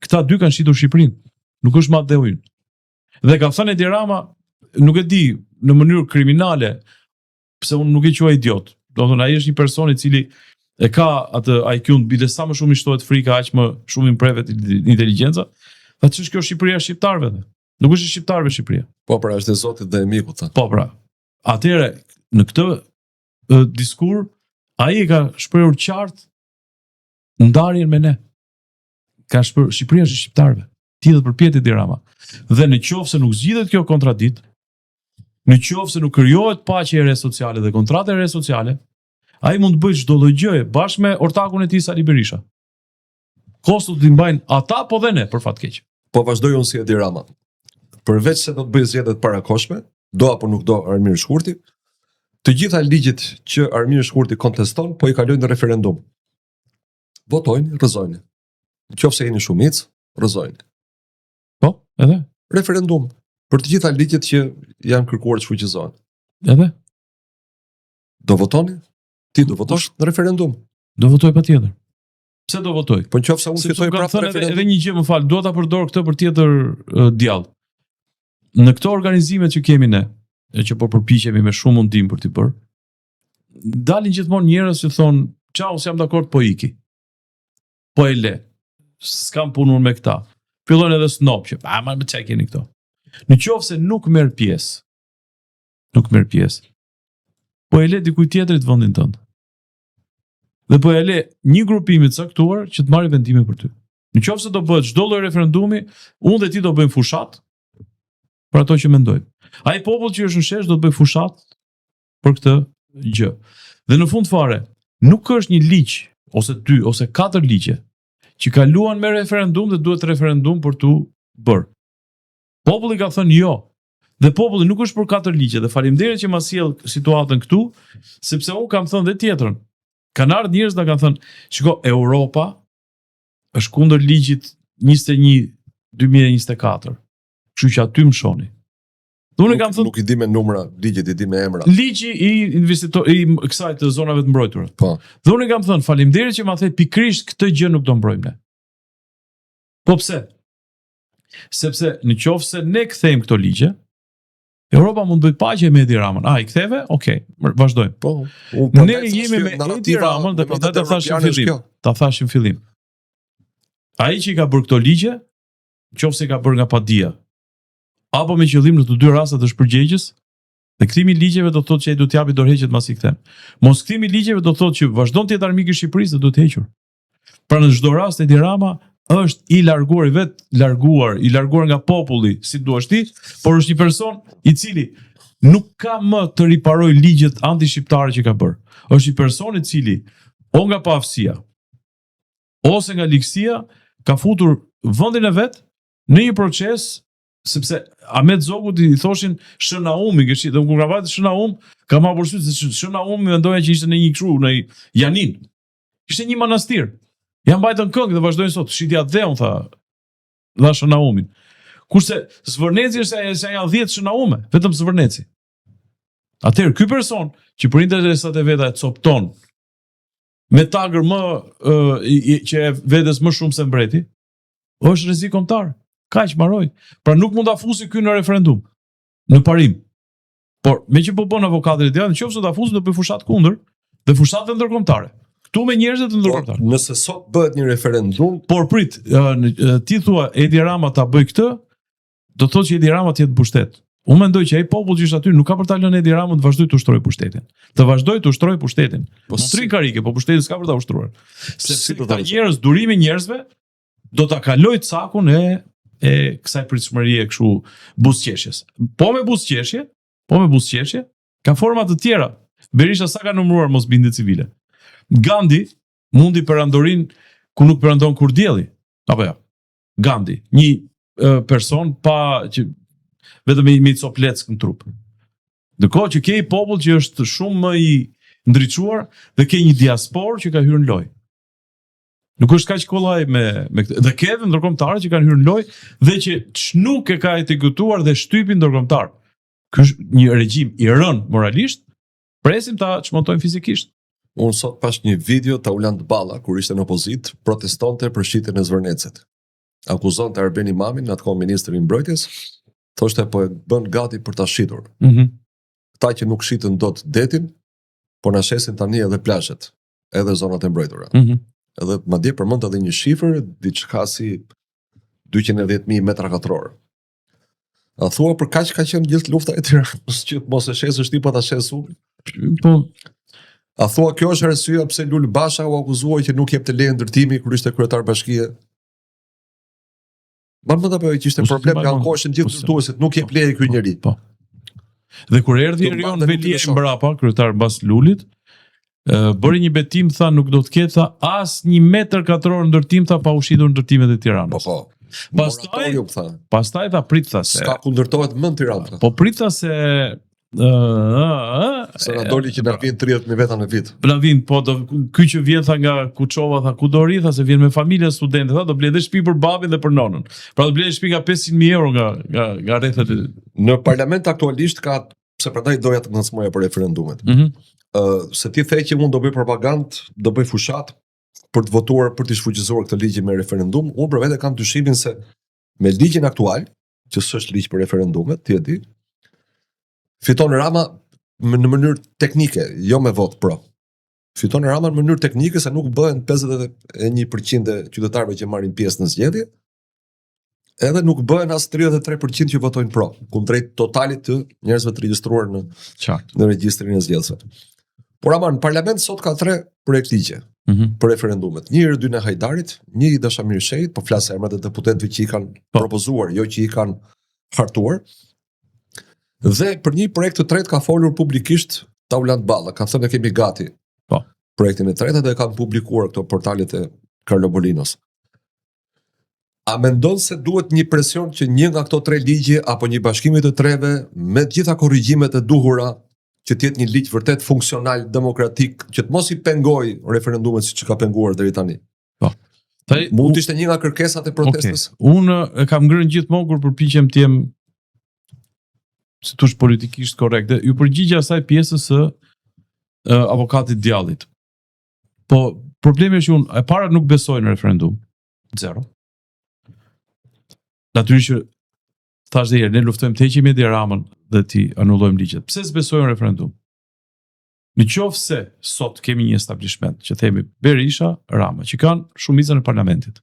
këta dy kanë shitur Shqipërinë. Nuk është më atdheu ynë. Dhe ka thënë Edi Rama, nuk e di në mënyrë kriminale, pse unë nuk e quaj idiot. Do të thonë ai është një person i cili e ka atë IQ-n, bile sa më shumë i shtohet frika, aq më shumë i mprehet inteligjenca. Tha ç'është kjo Shqipëria e shqiptarëve? Dhe? Nuk është e shqiptarëve Shqipëria. Po pra, është e Zotit dhe e mikut, tha. Po pra. Atëherë, në këtë diskurs ai e ka shprehur qartë ndarjen me ne. Ka shprehur Shqipëria është e shqiptarëve. Ti dhe përpjetë Edi Rama. Dhe në qoftë se nuk zgjidhet kjo kontradikt, në qoftë se nuk krijohet paqe e re sociale dhe kontratë e re sociale, ai mund të bëjë çdo lloj gjëje bashkë me ortakun e tij Sali Berisha. Kostot do t'i mbajnë ata po dhe ne për fat keq. Po vazhdoj unë si Edi Rama. Përveç se do të bëjë zgjedhje të parakohshme, do apo nuk do Armir Shkurti, të gjitha ligjet që Armir Shkurti konteston, po i kalojnë në referendum. Votojnë, rrëzojnë. Në qoftë se jeni shumicë, rrëzojnë. Po, edhe? Referendum për të gjitha ligjet që janë kërkuar të shfuqizohen. Edhe? Do votoni? Ti do votosh në referendum? Do votoj patjetër. Pse do votoj? Po në qoftë se unë fitoj prapë referendum. Edhe, edhe një gjë më fal, dua ta përdor këtë për tjetër uh, djall. Në këto organizime që kemi ne, e që po përpiqemi me shumë mundim për t'i bërë, dalin gjithmonë njerëz që thonë, "Ciao, s'jam dakord, po iki." Po e le. S'kam punë me këta. Fillojnë edhe snob që, "A më çka keni këto?" Në qoftë se nuk merr pjesë, nuk merr pjesë. Po e le dikujt tjetrit vendin tënd. Dhe po e le një grupimi të caktuar që të marrë vendime për ty. Në qoftë se do bëhet çdo lloj referendumi, unë dhe ti do bëjmë fushatë për ato që mendojmë. Ai popull që është në shesh do të bëjë fushatë për këtë gjë. Dhe në fund fare, nuk është një ligj ose dy ose katër ligje që kaluan me referendum dhe duhet referendum për t'u bërë. Populli ka thënë jo. Dhe populli nuk është për katër ligje dhe faleminderit që ma sjell situatën këtu, sepse unë kam thënë dhe tjetrën. Kanë ardhur njerëz na kanë thënë, shiko, Europa është kundër ligjit 21 2024. Kështu që aty mëshoni. Dhe unë kam thënë nuk i di me numra, ligjet i di me emra. Ligji i investitor i kësaj të zonave të mbrojtura. Po. Dhe unë kam thënë faleminderit që ma the pikërisht këtë gjë nuk do mbrojmë ne. Po pse? Sepse në qoftë se ne kthejmë këto ligje, Europa mund të bëjë paqe me Edi Ramën. A, i ktheve? Okej, okay, vazhdojmë. Po, unë ne jemi me Edi Ramën dhe prandaj ta thashë në fillim. Ta thashë në fillim. Ai që i ka bërë këto ligje, qoftë se i ka bërë nga padija, apo me qëllim në të dy rastet është përgjegjës, dhe kthimi i ligjeve do të thotë që ai duhet të japi dorëheqjet masi i kthen. Mos kthimi i ligjeve do të thotë që vazhdon të jetë armik i Shqipërisë dhe duhet hequr. Pra në çdo rast Edi Rama është i larguar, i vetëlarguar, i larguar nga populli, si duash ti, por është një person i cili nuk ka më të riparojë ligjet antishqiptare që ka bërë. Është një person i cili o nga paaftësia ose nga ligësia ka futur vendin e vet në një proces sepse Ahmet Zogut i thoshin Shën Naumi, kështu dhe kur ka vajtë Shën Naum, kam hapur sytë se Shën Naumi mendoja që ishte në një kështu në Janinë. Ishte një manastir. Ja mbajtën këngë dhe vazhdojnë sot. Shiti atdheun, tha, dha Shën Naumin. Kurse Zvërneci është se, se janë 10 Shën Naume, vetëm Zvërneci. Atëherë, ky person që për interesat e veta e copton me tagër më uh, i, që e vetes më shumë se mbreti, është rrezik kombëtar. Kaq mbaroi. Pra nuk mund ta fusi ky në referendum. Në parim. Por meqë po bën avokatin e djallit, nëse do ta fusin do bëj fushatë kundër dhe fushatë ndërkombëtare. Këtu me njerëzit po, ndërkombëtarë. Nëse sot bëhet një referendum, por prit, ti thua Edi Rama ta bëj këtë, do të thotë që Edi Rama të jetë në pushtet. Unë mendoj që ai popull që është aty nuk ka për ta lënë Edi Ramën të vazhdojë të ushtrojë pushtetin. Të vazhdojë të ushtrojë pushtetin. Po Mund si, të rrinë karike, po pushtetin s'ka për ta ushtruar. Sepse si do ta këta njerëz, durimi i njerëzve do ta kalojë cakun e e kësaj pritshmërie kështu buzëqeshjes. Po me buzëqeshje, po me buzëqeshje, ka forma të tjera. Berisha sa ka numëruar mosbindje civile. Gandhi mundi perandorin ku nuk perandon kur dielli, apo jo? Gandhi, një e, person pa që vetëm me, me i copë leckë në trup. Ndërkohë që ke i popull që është shumë më i ndriçuar dhe ke një diasporë që ka hyrë në lojë. Nuk është kaq kollaj me me këtë. Dhe ke edhe ndërkombëtarë që kanë hyrë në lojë dhe që ç'nuk e ka etiketuar dhe shtypin ndërkombëtar. Ky është një regjim i rënë moralisht, presim ta çmontojmë fizikisht. Unë sot pash një video Taulant Balla kur ishte në opozitë, protestonte për shitjen e Zvërnecit. Akuzonte Arben Imamin, në atë kohë ministër i mbrojtjes, thoshte po e bën gati për ta shitur. Mhm. Mm Këta që nuk shitën dot detin, po na shesin tani edhe plazhet, edhe zonat e mbrojtura. Mhm. Edhe madje përmend edhe një shifër, diçka si 210.000 metra katror. A thua për kaq ka qenë gjithë lufta e Tiranës që mos e shesësh ti po ta shes unë? Po, A thua kjo është arsyeja pse Lul Basha u akuzua që nuk jepte leje ndërtimi kur ishte kryetar bashkie? Mban mend apo jo që ishte Po, s'e problem mbaj që mend. ankoheshin gjithë Po, s'e- ndërtuesit, nuk jep leje ky njeri. Po. Dhe kur erdhi Do Erion mbante nuk i Veliaj lëshon. mbrapa, kryetar mbas Lulit, ë, bëri një betim tha nuk do të ketë tha as një metër katror ndërtim tha pa u shitur ndërtimet e Po Tiranës. po. Pastaj- Moratorium tha. Pastaj tha prit tha se S'ka ku ndërtohet më në Tiranë. tha. Po prit tha se ë ë Se na doli që na vjen 30.000 veta në vit. Na vin, po do ky që vjen tha nga Kuçova tha ku do ri tha se vjen me familje studente tha do blej edhe shtëpi për babin dhe për nonën. Pra do blej shtëpi nga 500.000 euro nga nga nga rrethet e Në parlament aktualisht ka pse prandaj doja të ngacmoja për referendumet. Mhm. Ë se ti the që unë do bëj propagandë, do bëj fushat për të votuar për të shfuqizuar këtë ligj me referendum, unë për vete kam dyshimin se me ligjin aktual, që s'është ligj për referendumet, ti e di, fiton Rama në në mënyrë teknike, jo me vot pro. Fiton Rama në mënyrë teknike se nuk bëhen 51% e qytetarëve që marrin pjesë në zgjedhje, edhe nuk bëhen as 33% që votojnë pro, kundrejt totalit të njerëzve të regjistruar në Qartë. në regjistrin e zgjedhësve. Por ama në parlament sot ka tre projektligje Mhm. për referendumet. Një i Rdyne Hajdarit, një i Dashamir Shehit, po flas emrat e deputetëve që i kanë Po. propozuar, jo që i kanë hartuar. Dhe për një projekt të tretë ka folur publikisht Taulant Balla, ka thënë e kemi gati. Po. Projektin e tretë dhe e kanë publikuar këto portalet e Carlo Bolinos. A mendon se duhet një presion që një nga këto tre ligje apo një bashkimi të treve me të gjitha korrigjimet e duhura që të jetë një ligj vërtet funksional, demokratik, që të mos i pengoj referendumet siç ka penguar deri tani. Tani Mund të ishte një nga kërkesat e protestës? Okej. Unë e kam ngrënë gjithmonë kur përpiqem të jem si thosh politikisht korrekt. Dhe ju përgjigja asaj pjesës së e, avokatit djallit. Po problemi është që unë e para nuk besoj në referendum. Zero. Natyrisht që thash dhe herë, ne luftojmë të heqim Edi Ramën dhe ti anullojmë ligjet. Pse s'besoj në referendum? Në qoftë se sot kemi një establishment që themi Berisha, Rama, që kanë shumicën e parlamentit.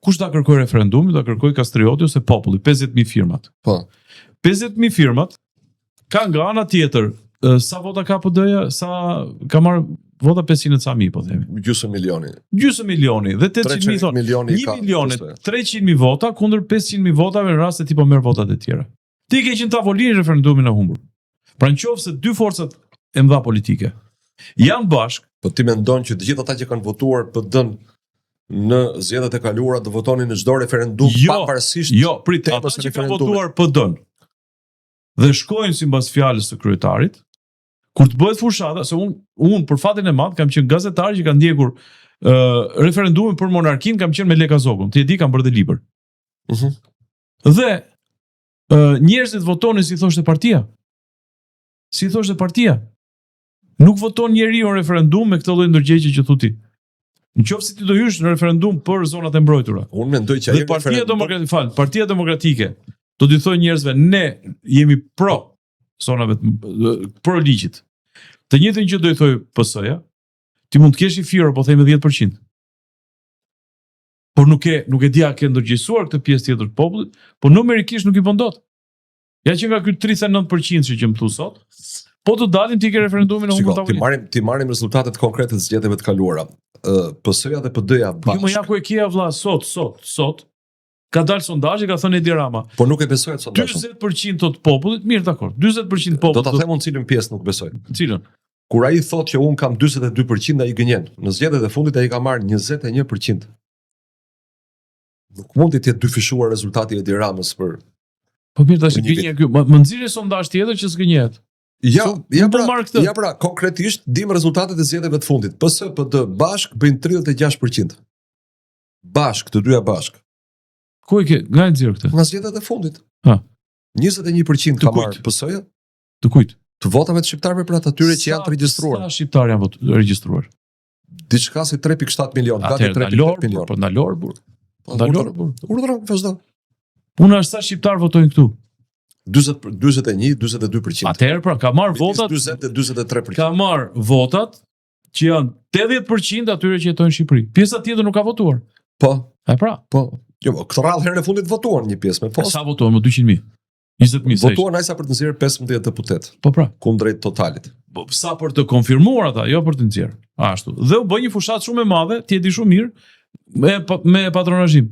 Kush ta kërkoj referendumin, ta kërkoj Kastrioti ose populli, 50.000 firmat. Po. 50.000 firmat ka nga ana tjetër, e, sa vota ka PD-ja, sa ka marrë vota 500 e ca mijë, po themi. Gjysmë milioni. Gjysmë milioni dhe 800.000 300 thonë. milioni 1 ka. milion e PS. 300.000 vota kundër 500.000 votave në rast se ti po merr votat e tjera. Ti ke qenë tavolinë referendumin e humbur. Pra në qoftë se dy forcat e mëdha politike janë bashkë, Po ti mendon që të gjithë ata që kanë votuar PD-n në zgjedhjet e kaluara do votonin në çdo referendum Jo, pavarësisht jo, prit, ata temës së që kanë referendumit. votuar PD-n dhe shkojnë sipas fjalës së kryetarit, kur të bëhet fushata, se unë un, për fatin e madh kam qenë gazetar që ka ndjekur ë referendumin për monarkinë, kam qenë me Leka Zogun, ti e di kam bërë dhe libër. Mhm. Dhe ë njerëzit votonin si thoshte partia. Si thoshte partia. Nuk voton njeriu në referendum me këtë lloj ndërgjegje që thu ti. Në qoftë se ti do hysh në referendum për zonat e mbrojtura. Unë mendoj që Dhe ajo Partia referendum Demokratike, fal, Partia Demokratike do t'i thojë njerëzve ne jemi pro zonave të, pro ligjit. Të njëjtën gjë do i thojë PS-ja. Ti mund të kesh i firo, po themi 10%. Por nuk e nuk e di a ke ndërgjegjësuar këtë pjesë tjetër të popullit, por numerikisht nuk i bën dot. Ja që nga ky 39% që më thu sot, po të dalim ti ke referendumin e humbur tavolinë. Ti marrim ti marrim rezultatet konkrete të zgjedhjeve të kaluara. Ë PS-ja dhe PD-ja bashkë. Jo, më ja ku e ke vlla sot, sot, sot. Ka dalë sondazhi, ka thënë Edi Rama. Po nuk e besoj atë sondazh. 40% të popullit, mirë dakor. 40% popullit. Do ta them unë cilën pjesë nuk besoj. Cilën? Kur ai thotë që unë kam 42%, ai gënjen. Në zgjedhjet e fundit ai ka marrë 21%. Nuk mund të jetë dyfishuar rezultati i Edi Ramës për Po mirë tash gënjen ky. Më, më nxirr sondazh tjetër që s'gënjehet. Ja, ja pra, ja pra, konkretisht dim rezultatet e zgjedhjeve të fundit. PS PD bashk bëjnë 36%. Bashk, të dyja bashk. Ku e ke? Nga e nxjerr këtë? Nga zgjedhjet e fundit. Ha. 21% ka marrë PS-ja. Të kujt? Të votave të shqiptarëve pra të atyre që janë të regjistruar. Sa shqiptarë janë vot regjistruar? Diçka si 3.7 milion, gati 3.8 milion. Po ndalor burr. Po ndalor burr. Urdhëro, vazhdo. Puna është sa shqiptarë votojnë këtu. 40 41 42%. Atëherë pra ka marr votat 40 dhe 43%. Ka marr votat që janë 80% atyre që jetojnë në Shqipëri. Pjesa tjetër nuk ka votuar. Po. E pra. Po. Jo, po, këtë radhë herën e fundit votuan një pjesë me postë. Sa votuan? Më 200.000. 20.000 sa. Votuan aq sa për të nxjerrë 15 deputetë. Po pra. Kundrejt totalit. Po sa për të konfirmuar ata, jo për të nxjerrë. Ashtu. Dhe u bë një fushatë shumë e madhe, ti e di shumë mirë, me me patronazhim.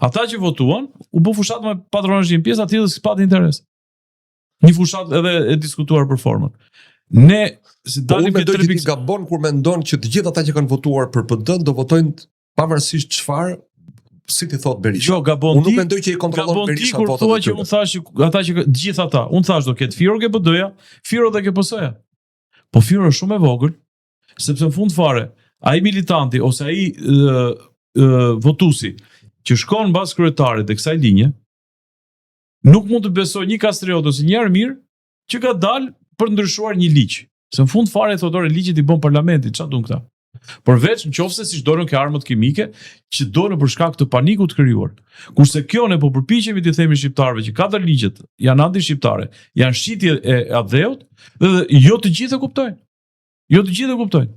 Ata që votuan, u bë fushatë me patronazhim, pjesa tjetër s'pati interes. Një fushatë edhe e diskutuar për formën. Ne si po, dalim po, që ti gabon kur mendon që të gjithë ata që kanë votuar për PD do votojnë pavarësisht çfarë si t'i thotë Berisha. Jo, gabon ti. Unë nuk mendoj që i kontrollon Berisha votat. Gabon ti kur thua që unë thashë që ata që të gjithë ata, unë thashë do ketë firo ke PD-ja, firo dhe ke PS-ja. Po firo është shumë e vogël, sepse në fund fare, ai militanti ose ai ë ë votuesi që shkon mbas kryetarit dhe kësaj linje, nuk mund të besojë një Kastriot ose një Armir që ka dalë për të ndryshuar një ligj. Se në fund fare thotë ore ligjet i bën parlamenti, çfarë duan këta? Përveç në qoftë se siç dolën ke armët kimike, që dolën për shkak të panikut të krijuar. Kurse kjo ne po përpiqemi t'i themi shqiptarëve që katër ligjet janë anti-shqiptare, janë shitje e atdheut dhe, dhe jo të gjithë e kuptojnë. Jo të gjithë e kuptojnë.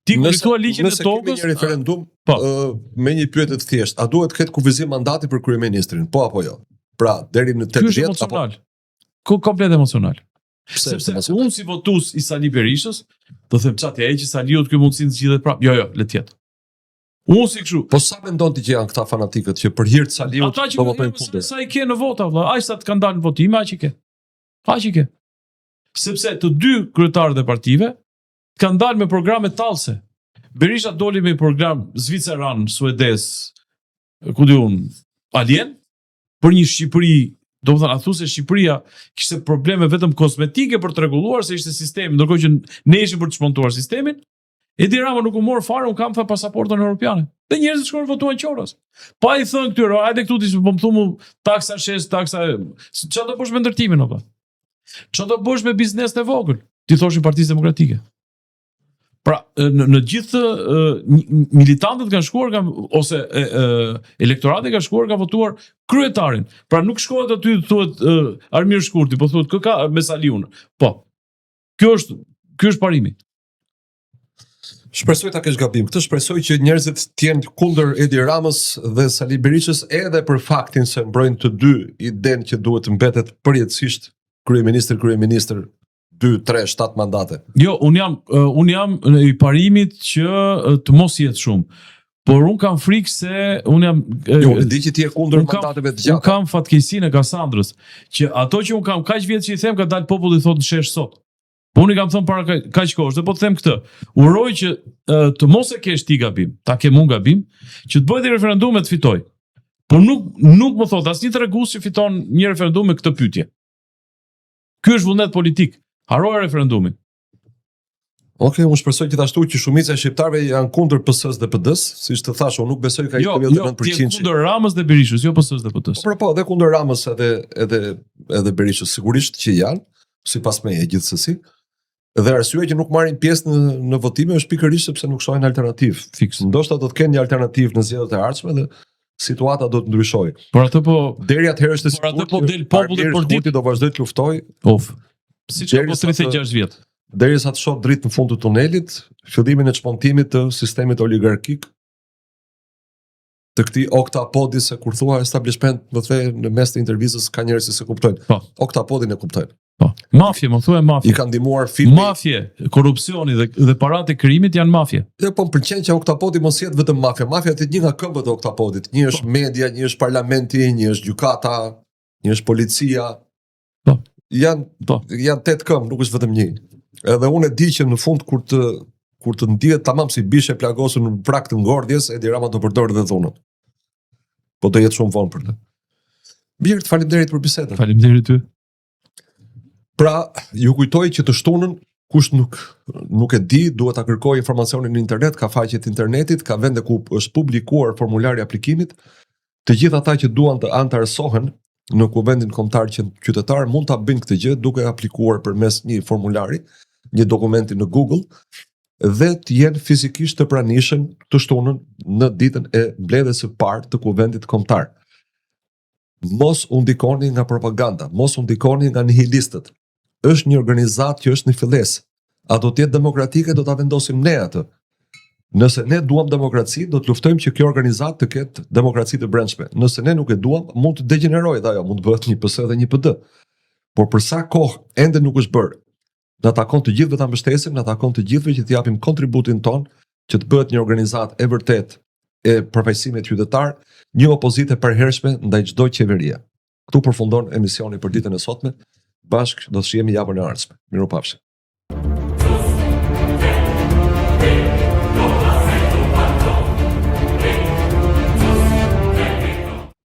Ti kur thua ligjin e tokës, nëse kemi një referendum po. uh, me një pyetje të thjeshtë, a duhet të ketë kufizim mandati për kryeministrin, po apo jo? Pra, deri në 8 vjet apo Ko komplet emocional. Pse Sepse emocional? unë si votues i Sali Berishës, do them ça t'ia heqë Saliut kjo mundësi të zgjidhet prapë. Jo, jo, le të jetë. Unë si kështu. Po sa mendon ti që janë këta fanatikët që për hir të Saliut do votojnë kundër? Sa i ke në vota vëlla, aq sa të kanë dalë në votime, aq i ke. Aq i ke. Sepse të dy kryetarët e partive kanë dalë me programe tallëse. Berisha doli me program zviceran, suedez, ku di unë, alien, për një Shqipëri, domethënë, a thu se Shqipëria kishte probleme vetëm kozmetike për të rregulluar se ishte sistemi, ndërkohë që ne ishim për të çmontuar sistemin, Edi Rama nuk u mor fare, unë kam tha pasaportën europiane. Dhe njerëzit shkuan votuan qorras. Pa i thënë këtyre, hajde këtu ti po më thu mu taksa shes, taksa, çfarë do bësh me ndërtimin apo? Çfarë do bësh me biznesin e vogël? T'i thoshin Partisë Demokratike. Pra, në, në gjithë militantët kanë shkuar kanë ose e, e, elektorati ka shkuar ka votuar kryetarin. Pra nuk shkohet aty të thuhet e, Armir Shkurti, po thuhet kë ka me Saliun. Po. Kjo është ky është parimi. Shpresoj ta kesh gabim. Këtë shpresoj që njerëzit të jenë kundër Edi Ramës dhe Sali Berishës edhe për faktin se mbrojnë të dy idenë që duhet të mbetet përjetësisht kryeministër kryeministër 2 3 7 mandate. Jo, un jam uh, un jam i parimit që të mos jetë shumë. Por un kam frikë se un jam Jo, e di që ti je kundër mandateve të gjata. Un kam fatkeqësinë e Kasandrës, që ato që un kam kaq vjet që i them ka dalë populli thotë në shesh sot. Po unë i kam thënë para kaq kohësh dhe po të them këtë. Uroj që të mos e kesh ti gabim, ta kem unë gabim, që të bëhet një referendum e të fitoj. Por nuk nuk më thot asnjë tregues që fiton një referendum me këtë pyetje. Ky është vullnet politik. Harroje referendumin. Ok, unë shpresoj gjithashtu që shumica e shqiptarëve janë kundër PS-s dhe PD-s, siç të thashë, unë nuk besoj ka jo, 39%. Jo, kundër Ramës dhe Berishës, jo PS-s dhe PD-s. Po, po, dhe kundër Ramës edhe edhe edhe Berishës sigurisht që janë sipas meje gjithsesi. Dhe arsyeja që nuk marrin pjesë në në votime është pikërisht sepse nuk shohin alternativë. Fiks. Ndoshta do të kenë një alternativë në zgjedhjet e ardhshme dhe situata do të ndryshojë. Por atë po deri atëherë është e sigurt. Por atë po del populli për ditë do vazhdojë të luftojë. Of. Siç ka po 36 vjet. Derisa të shohë dritë në fund të tunelit, fillimin e çmontimit të sistemit oligarkik. Të këtij oktapodi se kur thua establishment, më the në mes të intervistës ka njerëz që s'e kuptojnë. Po. Oktapodin e kuptojnë. Po. Mafje, më thuaj mafje. I ka ndihmuar filmi. Mafje, korrupsioni dhe dhe paratë e krimit janë mafje. Jo, po më pëlqen që oktapodi mos jetë vetëm mafia. Mafia është një nga këmbët e oktapodit. Një është po. media, një është parlamenti, një është gjykata, një është policia. Po. Janë po. janë tetë këmbë, nuk është vetëm një. Edhe unë e di që në fund kur të kur të ndihet tamam si bishë e plagosur në prag të ngordhjes, Edi Rama do përdorë dhe dhunën. Po do jetë shumë vonë për të. Mirë, të faleminderit për bisedën. Faleminderit ty. Pra, ju kujtoj që të shtunën kush nuk nuk e di, duhet ta kërkojë informacionin në internet, ka faqe të internetit, ka vende ku është publikuar formulari i aplikimit. Të gjithë ata që duan të anëtarësohen në Kuvendin Kombëtar Qytetar mund ta bëjnë këtë gjë duke aplikuar përmes një formulari, një dokumenti në Google dhe të jenë fizikisht të pranishëm të shtunën në ditën e mbledhjes së parë të Kuvendit Kombëtar. Mos u ndikoni nga propaganda, mos u ndikoni nga nihilistët. Është një organizatë që është në fillesë. A do të jetë demokratike, do ta vendosim ne atë. Nëse ne duam demokraci, do të luftojmë që kjo organizatë të ketë demokraci të brendshme. Nëse ne nuk e duam, mund të degjenerojë dhe ajo, mund të bëhet një PS dhe një PD. Por për sa kohë ende nuk është bërë, na takon të gjithëve ta mbështesim, na takon të gjithëve që të japim kontributin tonë që të bëhet një organizatë e vërtetë e përfaqësimit qytetar, një opozitë e përhershme ndaj çdo qeverie. Këtu përfundon emisioni për ditën e sotme. Bashkë do të shihemi javën e ardhshme. Mirupafshim.